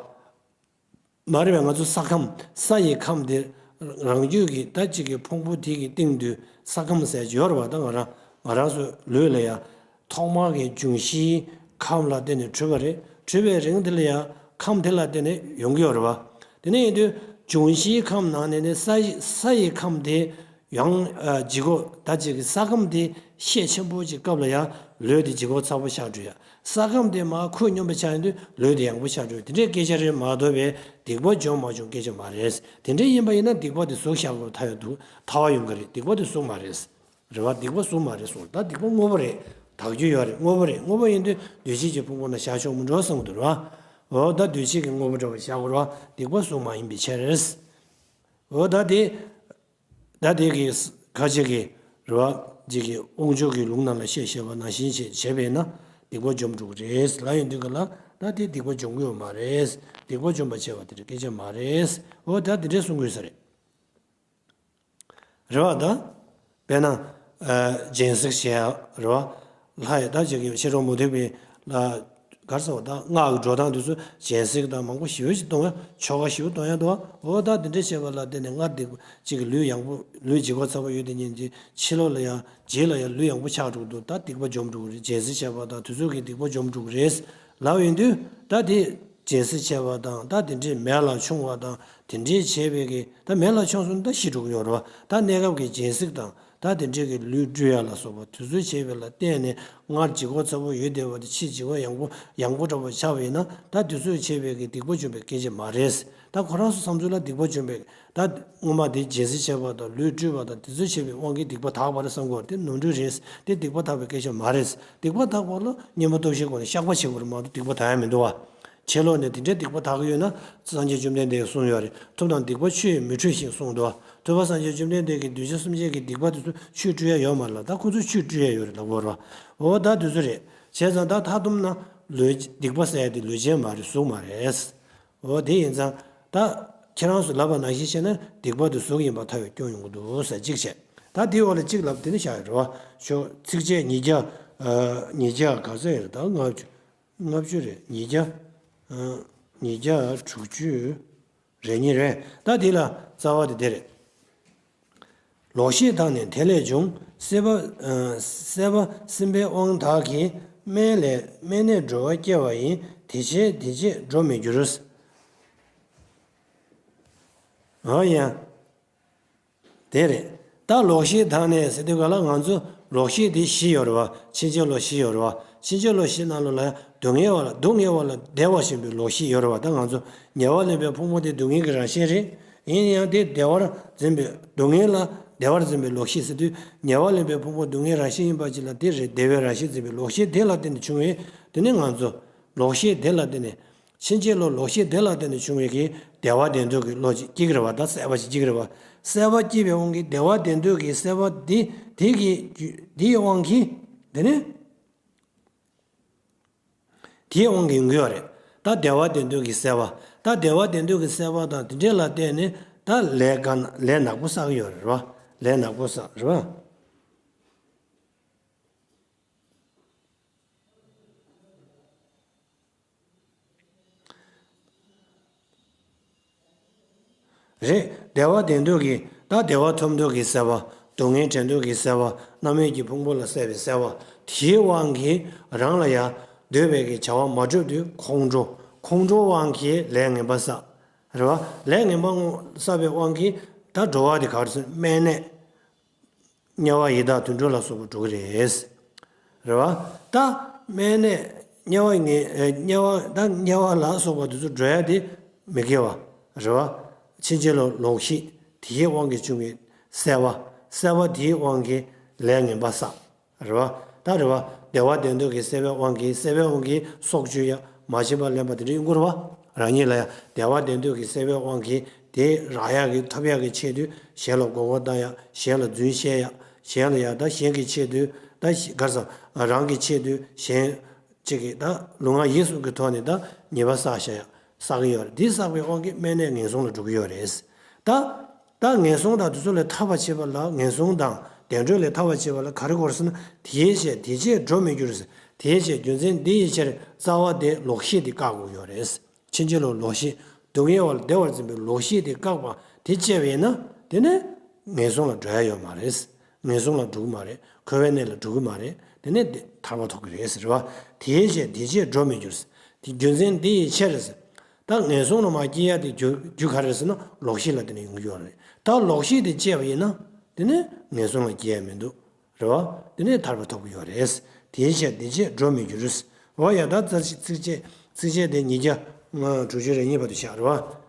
བ། མ་རེད་པས། ང་ཚོ་ས་ཁམས་ས་ཡི་ཁམས་དེ་རང་རྒྱུད་ཀྱི་ད་གཅིག་གི་ཕུང་པོ་དེ་གི་སྟེང་དུ་ས་ཁམས་ཟེར་གྱི་ཡོད་རེད་བ། ད་ང་རང་ང་རང་ཚོ་ལུས་ལ་ཡ། ཐོག་མར་གྱི་འབྱུང་བཞིའི་ཁམས་ལ་བརྟེན་ནས་གྲུབ་པ་རེད། གྲུབ་པའི་རིང་དེ་ལ་ཡང་ཁམས་དེ་ལ་བརྟེན་ནས་ཡོང་གི་ཡོད་རེད་བ། དེ་ནས་ཡིན་དུས་འབྱུང་བཞིའི་ཁམས་ནང་ནས་ནི་ས་ཡི་ས་ཡི་ཁམས་དེ་ཡང་ལྗིད་ཁོག་ད་ཅིག་གི་ས་ཁམས་དེ་ཤས་ཆེན་པོ་ཅིག་སྐབས་ལ་ཡང་ལུས་དེ་ལྗིད་ཁོག་ཚ་པོ་ཆགས་འགྲོ་ཡ། ས་ཁམས་དེ་མར་ཁོད་སྙོམས་པ་ཆགས་ཡོང་དུས་ལུས་དེ་ཡང་པོ་ཆགས་འགྲོ་ཡ། དེ་འདྲའི་སྐད་ཆ་རེད་མ་གཏོགས་པའི་སྡིག་པ་བྱུང་མ་བྱུང་སྐད་ཆ་མ་རེད། དེ་འདྲ་ཡིན་པ་ཡིན་ན་སྡིག་པ་དེ་གཟུགས་བཞག་དགོས་ཐལ་ཡོང་དུས་ཐལ་བ་ཡོང་གི་རེད། སྡིག་པ་དེ་གཟུགས་མ་རེད། རེད་བ། སྡིག་པ་གཟུགས་མ་རེད་གསུངས། ད་སྡིག་པ་དངོས་པོ་རེད། དག་རྒྱུ་ཡོད་རེད། དངོས་པོ་རེད། དངོས་པོ་ཡིན་དུས་འདུ་བྱེད་ཀྱི་ཕུང་པོ་ན་བཞག་ཆོག་མི་འགྲོ་བསམ་གྱི་འདུག་རེད་བ། འོ་ད་འདུ་བྱེད་ཀྱི་དངོས་པོ་འདྲ་བ་བཞག་དགོས་རེད་བ། སྡིག་པ་གཟུགས་མ་ཡིན་པའི་ཕྱིར། འོ་ད་དེ། ད་དེ་གི་ཁ་ཅིག་གི་རེད་བ། ཅིག་གི་དབང་ཕྱུག་གི་ལུང་ནང་ལ་བཤད་བཤད་པ་ནང་བཞིན་བྱས་བྱས་པས་ན་སྡིག་པ་འཇོམས་འགྲོ་གི་རེད་ལབ་ཡོང་དུས་ག་ལ། ད་དེ་སྡིག་པ་འཇོམས་ཀྱི་ཡོད་མ་རེད། སྡིག་པ་འཇོམས་པ་བྱས་པ་དེ་རེད། སྐད་ཆ་མ་རེད། འོ་ད་དེ་འདྲས་གསུང་དགོས་ས་རེད། རེད་བ་ད། དཔེར་ན། ཨ། སྦྱིན་སྲེག་བྱེད་ཡ་རེད་བ། ལྷ་ཡི་ད་ཅིག་གི་ཕྱི་རོལ་མུ་སྟེགས་པའི་ལ། ག་རེ་ཟེར་བ་ད་སྔགས་ཀྱི་འགྲོ་སྟངས་དེ་ཚོ་སྦྱིན་སྲེག་དང་མང་པོ་ཞེ་པོ་ཞིག་གཏོང་ཡ། ཆོ་ག་ཞེ་པོ་གཏོང་ཡ་འདུག་བ། འོ་ད་དེ་འདྲ་བྱས་པ་ལ་བརྟེན་ནས་སྔར་སྡིག་ཅིག་གི་ལུས་ཡང་པོ་ལུས་ལྗིད་ཁོག་ཚ་པོ་ཡོད་དེ་ཉིད་ཀྱི་ཕྱི་ལོགས་ལ་ཡང་རྗེས་ལ་ཡང་ལུས་ཡང་པོ་ཆགས་འགྲོ་གི་འདུག་ད་སྡིག་པ་འཇོམས་འགྲོ་གི་རེད། སྦྱིན་སྲེག་བྱས་པ་དང་དེ་ཚོ་གི་སྡིག་པ་འཇོམས་འགྲོ་གི་རེད་ལབ་ཡོང་དུས། ད་དེ་སྦྱིན་སྲེག་བྱས་པ་དང་ད་དེ་འདྲའི་མེ་ལ་མཆོང་བ་དང་དེ་འདྲའི་བྱས་པའི་གི་ད་མེ་ལ་མཆོང་སོང་ན་ད་ཤི་འགྲོ་གི་ཡོད་རེད་བ། ད་གནས་སྐབས་ཀྱི་སྦྱིན་སྲེག་དང་ད་དེ་འདྲའི་གི་ལུས་བཀྲུ་ཡ་ལ་སོགས་པ་དེ་ཚོ་བྱས་པ་ལ་བརྟེན་ནས་སྔར་ལྗིད་ཁོག་ཚ་པོ་ཡོད་བསྡད་པ་དེ་ཕྱིས་ལྗིད་ཁོག་ཡང་པོ་ཡང་པོ་འདྲ་པོ་ཆགས་པ་ཡིན་ན་ད་དེ་ཚོ་བྱས་པའི་གི་སྡིག་པ་འཇོམས་པའི་སྐད་ཆ་མ་རེད། ད་ཁོ་རང་ཚོ་བསམ་ཚུལ་ལ་སྡིག་པ་འཇོམས་པའི་ད་སྔོན་མ་དེ་སྦྱིན་སྲེག་བྱས་པ་དང་ལུས་བཀྲུས་པ་དང་དེ་ཚོ་བྱས་པའི་དབང་གིས་སྡིག་པ་དག་པ་རེད་བསམ་དགོས་པ་དེ་ནོར་འཁྲུལ་རེད། དེ་སྡིག་པ་དག་པའི་སྐད་ཆ་མ་རེད། སྡིག་པ་དག་པ་ལ་གཉེན་པོ་སྟོབས་ཆེན་སྒོ་ནས་བཤགས་པ་བྱེད་དགོས་རེད་མ་གཏོགས་སྡིག་པ་དག་ཡ་མི་འདུག་བ། ཕྱི་ལོགས་ནས་དེ་འདྲའི་སྡིག་པ་དག་གི་ཡོད་ན་སངས་རྒྱས་བཅོམ་ལྡན་འདས་ཀྱིས་གསུངས་ཡོད་རེད། ཐབས་དང་སྡིག་པ་ཆུ་ཡིས་མི་འཁྲུ་ཞིང་གསུངས་འདུག་བ། ཐུབ་པ་སངས་རྒྱས་བཅོམ་ལྡན་འདས་ཀྱིས་གདུལ་བྱ་སེམས་ཅན་གྱི་སྡིག་པ་དེ་ཚོ་ཆུས་བཀྲུ་ཡ་ཡོད་མ་རེད་ལ། ད་ཁོ་ཚོ་ཆུས་བཀྲུ་ཡ་ཡོད་རེད་ལབ་དགོས་རེད་བ། འོ་ད་དེ་ཚོ་རེད། བྱས་ཙང་ད་མཐའ་སྡོམ་ན་ལུས་སྡིག་པ་ཟེར་ཡ་དེ་ལུས་ཅན་མ་རེད། གཟུགས་མ་རེད། འོ་དེ་ཡིན་ཙང་ད་ཁྱེད་རང་ཚོས་ལབ་པ་ནང་བཞིན་བྱས་ན་སྡིག་པ་དེ་གཟུགས་ཡིན་པ་ཐལ་བའི་སྐྱོན་ཡོང་གི་འདུག་ཟེར་གཅིག་བྱས། ད་དེའི་འོག་ལ་གཅིག་ལབ་དེ་ནི་བཞག་ཡོད་རེད་བ། ཤོག་ཚིགས་བཅད་ཉིས་བརྒྱ། ཉིས་བརྒྱ་ག་ཚོད་ཡོད་རེད་ད། ལྔ་བཅུ། ལྔ་བཅུ་རེད། ཉིས་བརྒྱ། ཉིས་བརྒྱ་དྲུག་ཅུ་རེ་གཉིས་རེད། ད་དེ་ལ་རྩ་བ་དེ་དེ་རེད། ལོག་ཤེས་དག་ནི་དེ་ལས་བྱུང་། སྲེད་པ། སྲེད་པ་སྲིན་པོའི་དབང་དག་གིས། སྨད་ལས་སྨད་ནས་འགྲོ་བ་སྐྱེ་བ་ཡིན། དེ་བྱས་དེ་བྱས་འགྲོ་མི་འགྱུར། འོ་ཡ། དེ་རེད། ད་ལོག་ཤེས་དག་ནས་ཟེར་དུས་ག་ལ་ང་ཚོ་ལོག་ཤེས་དེ་བཞི་ཡོད་རེད་བ། ཕྱིན་ཆད་ལོག་བཞི་ཡོད་རེད་བ། ཕྱིན་ཆད་ལོག་བཞི་ནང་ལོགས་ལ་སྡུག་བསྔལ་བ་ལ་སྡུག་བསྔལ་བ་ལ་བདེ་བ་འཛིན་པའི་ལོག་ཤེས་ཡོད་རེད་བ། ད་ང་ཚོ་ཉེ་བར་ལེན་པའི་ཕུང་པོ་དེ་སྡུག་བསྔལ་གྱི་རང་བཞིན་རེད། ཡིན་ཡང་དེ་བདེ་བར་འཛིན་པའི་སྡུག་བསྔལ་ལ་བདེ་བར་འཛིན་པའི་ལོག་ཤེས་ཟེར་དུས་ཉེ་བར་ལེན་པའི་ཕུང་པོ་སྡུག་བསྔལ་རང་བཞིན་ཡིན་པ་ཅིག་ལ་དེ་རེད་བདེ་བའི་རང་བཞིན་འཛིན་པའི་ལོག་ཤེས་དེ་ལ་བརྟེན་ནས་བྱུང་བའི་དེ་ནི་ང་ཚོ་ལོག་ཤེས་དེ་ལ་བརྟེན་ནས། ཕྱིན་ཆད་ལོག་ལོག་ཤེས་དེ་ལ་བརྟེན་ནས་བྱུང་བའི་གི་བདེ་བ་བདེ་འདོད་ཀྱི་བློ་ཅིག་སྐྱེ་གི་རེད་བ། ད་སྲེད་པ་ཅིག་སྐྱེ་གི་རེད་བ། སྲེད་པ་སྐྱེས་པའི་དབང་གིས་བདེ་བ་བདེ་འདོད་ཀྱི་སྲེད་པ་འདི་དེ་གི་རྒྱུ་འདིའི་དབང་གིས་དེ་ནི་དེའི་དབང་གིས་ཡོང་གི་ཡོད་རེད། ད་བདེ་བ་བདེ་འདོད་ཀྱི་སྲེད་པ། ད་བདེ་བ་བདེ་འདོད་ཀྱི་སྲེད་པ་དང་དེ་འདྲས་ལ་བརྟེན་ནས་ད་ལས་ག་ལས་ནག་པོ་བསགས་ཀྱི་ཡོད་རེད་བ། ལས་ནག་པོ་བསགས་རེད་བ། རེད། བདེ་བ་བདེ་འདོད་ཀྱི་ད་བདེ་བ་ཐོབ་འདོད་ཀྱི་སྲེད་པ། སྡུག་བསྔལ་བྲལ་འདོད་ཀྱི་སེལ་བ། རྣམ་སྨིན་གྱི་ཕུང་པོ་ལ་སྲེད་པའི་སེལ་བ། དེའི་དབང་གིས་རང་ལ་ཡང་འདོད་པའི་གི་བྱ་བ་མ་གྲུབ་དུས་ཁོང་ཁྲོ། ཁོང་ཁྲོའི་དབང་གིས་ལས་ངན་པ་བསགས། རེད་བ། ལས་ངན་པ་བསགས་པའི་དབང་གིས་ད་འགྲོ་བ་དེ་ག་རེ་ཟེར། སྨད་ནད། དམྱལ་བ་ཡི་དྭགས་དུད་འགྲོ་ལ་སོགས་པ་འགྲོ་གི་རེད། རེད་བ། ད་སྨད་ནད་དམྱལ་བ་ངན། ཨེ། དམྱལ་བ། ད་དམྱལ་བ་ལ་སོགས་པ་དེ་ཚོ་འགྲོ་ཡ་དེ་མི་དགེ་བ། རེད་བ། ཕྱིན་ཅི་ལོག་ལོག་ཤེས་དེའི་དབང་གིས་བྱུང་བའི་སེལ་བ། སེལ་བ་དེའི་དབང་གིས་ལས་ངན་པ་བསགས། རེད་བ། ད་རེད་བ། བདེ་བ་བདེ་འདོད་ཀྱི་སེལ་བའི་དབང་གིས། སེལ་བའི་དབང་གིས་སྲོག་གཅོད་ཡ། མ་བྱིན་པར་ལེན་པ་དེ་འདྲ་ཡོང་གི་རེད་བ། རང་ཉིད་ལ་ཡང་བདེ་བ་བདེ་འདོད་ཀྱི་སེལ་བའི་དབང་གིས་དེ་རག་ཡག་གི་ཐོབ་ཡག་གི་ཆེད་དུ་གཞན་ལ་མགོ་སྐོར་བཏང་ཡག་གཞན་ལ་རྫུན་བཤད་ཡག་གཞན་ལ་ཡག་ད་གཞན་གྱི་ཆེད་དུ་ད་ག་རེ་ཟེར། རང་གི་ཆེད་དུ་གཞན་གཅིག་གིས་ད་ལུས་ངག་ཡིད་གསུམ་གྱི་ཐོག་ནས་ད་ཉེས་པ་བསགས་བཞག་ཡག་བསགས་ཀྱི་ཡོད་རེད། འདི་བསགས་པའི་དབང་གིས་སྨད་ནས་ངན་སོང་ལ་འགྲོ་གི་ཡོད་རེད། ད་ད་ངན་སོང་དང་དེ་ཚོ་ལས་ཐར་བར་བྱེད་པ་ལ། ངན་སོང་དང་བདེ་འགྲོ་ལས་ཐར་བར་བྱེད་པ་ལ་ག་རེ་དགོས་ཟེར་ན། དེའི་ཕྱིར་དེ་བྱས་འགྲོ་མི་འགྱུར། དེའི་ཕྱིར་རྒྱུ་མཚན་འདི་ཡི་ཕྱིར་རྩ་བ་དེ་ལོག་ཤེས་དེ་བཀག་དགོས་ཡོད་རེད། ཕྱིན་ཅི་ལོག་ལོག་ཤེས། སྡུག་བསྔལ་བ་ལ་བདེ་བར་འཛིན་པའི་ལོག་ཤེས་དེ་བཀག་པ་དེ་བཅད་པ་ཡིན་ན། དེ་ནས་ངན་སོང་ལ་འགྲོ་ཡ་ཡོད་མ་རེད། ངན་སོང་ལ་འགྲོ་གི་མ་རེད། འཁོར་བའི་གནས་ལ་འགྲོ་གི་མ་རེད། དེ་ནས་དེ་ཐར་པ་ཐོབ་ཀྱི་རེད་ཟེར་བ། དེའི་ཕྱིར་དེ་བྱས་འགྲོ་མི་འགྱུར། དེ་རྒྱུ་མཚན་འདི་ཡི་ཕྱིར་ཟེར། ད་ངན་སོང་ལ་མ་སྐྱེ་ཡ་དེ་རྒྱུ་རྒྱུ་ག་རེ་ཟེར་ན་ལོག་ཤེས་ལ་བརྟེན་ནས་ཡོང་གི་ཡོད་རེད། ད་ལོག་ཤེས་དེ་བཅད་པ་ཡིན་ན་དེ་ནས་ངན་སོང་ལ་སྐྱེ་ཡ་མི་འདུག་རེད་བ། དེ་ནས་ཐར་པ་ཐོབ་ཀྱི་ཡོད་རེད། དེའི་ཕྱིར་དེ་བྱས་འགྲོ་མི་འགྱུར། འོ་ཡ། ད་ཚིགས་བཅད་ཚིགས་བཅད་དེ་ཉིས་བརྒྱ་དྲུག་ཅུ་རེ་གཉིས་བར་དུ་བཞག་རེད་བ།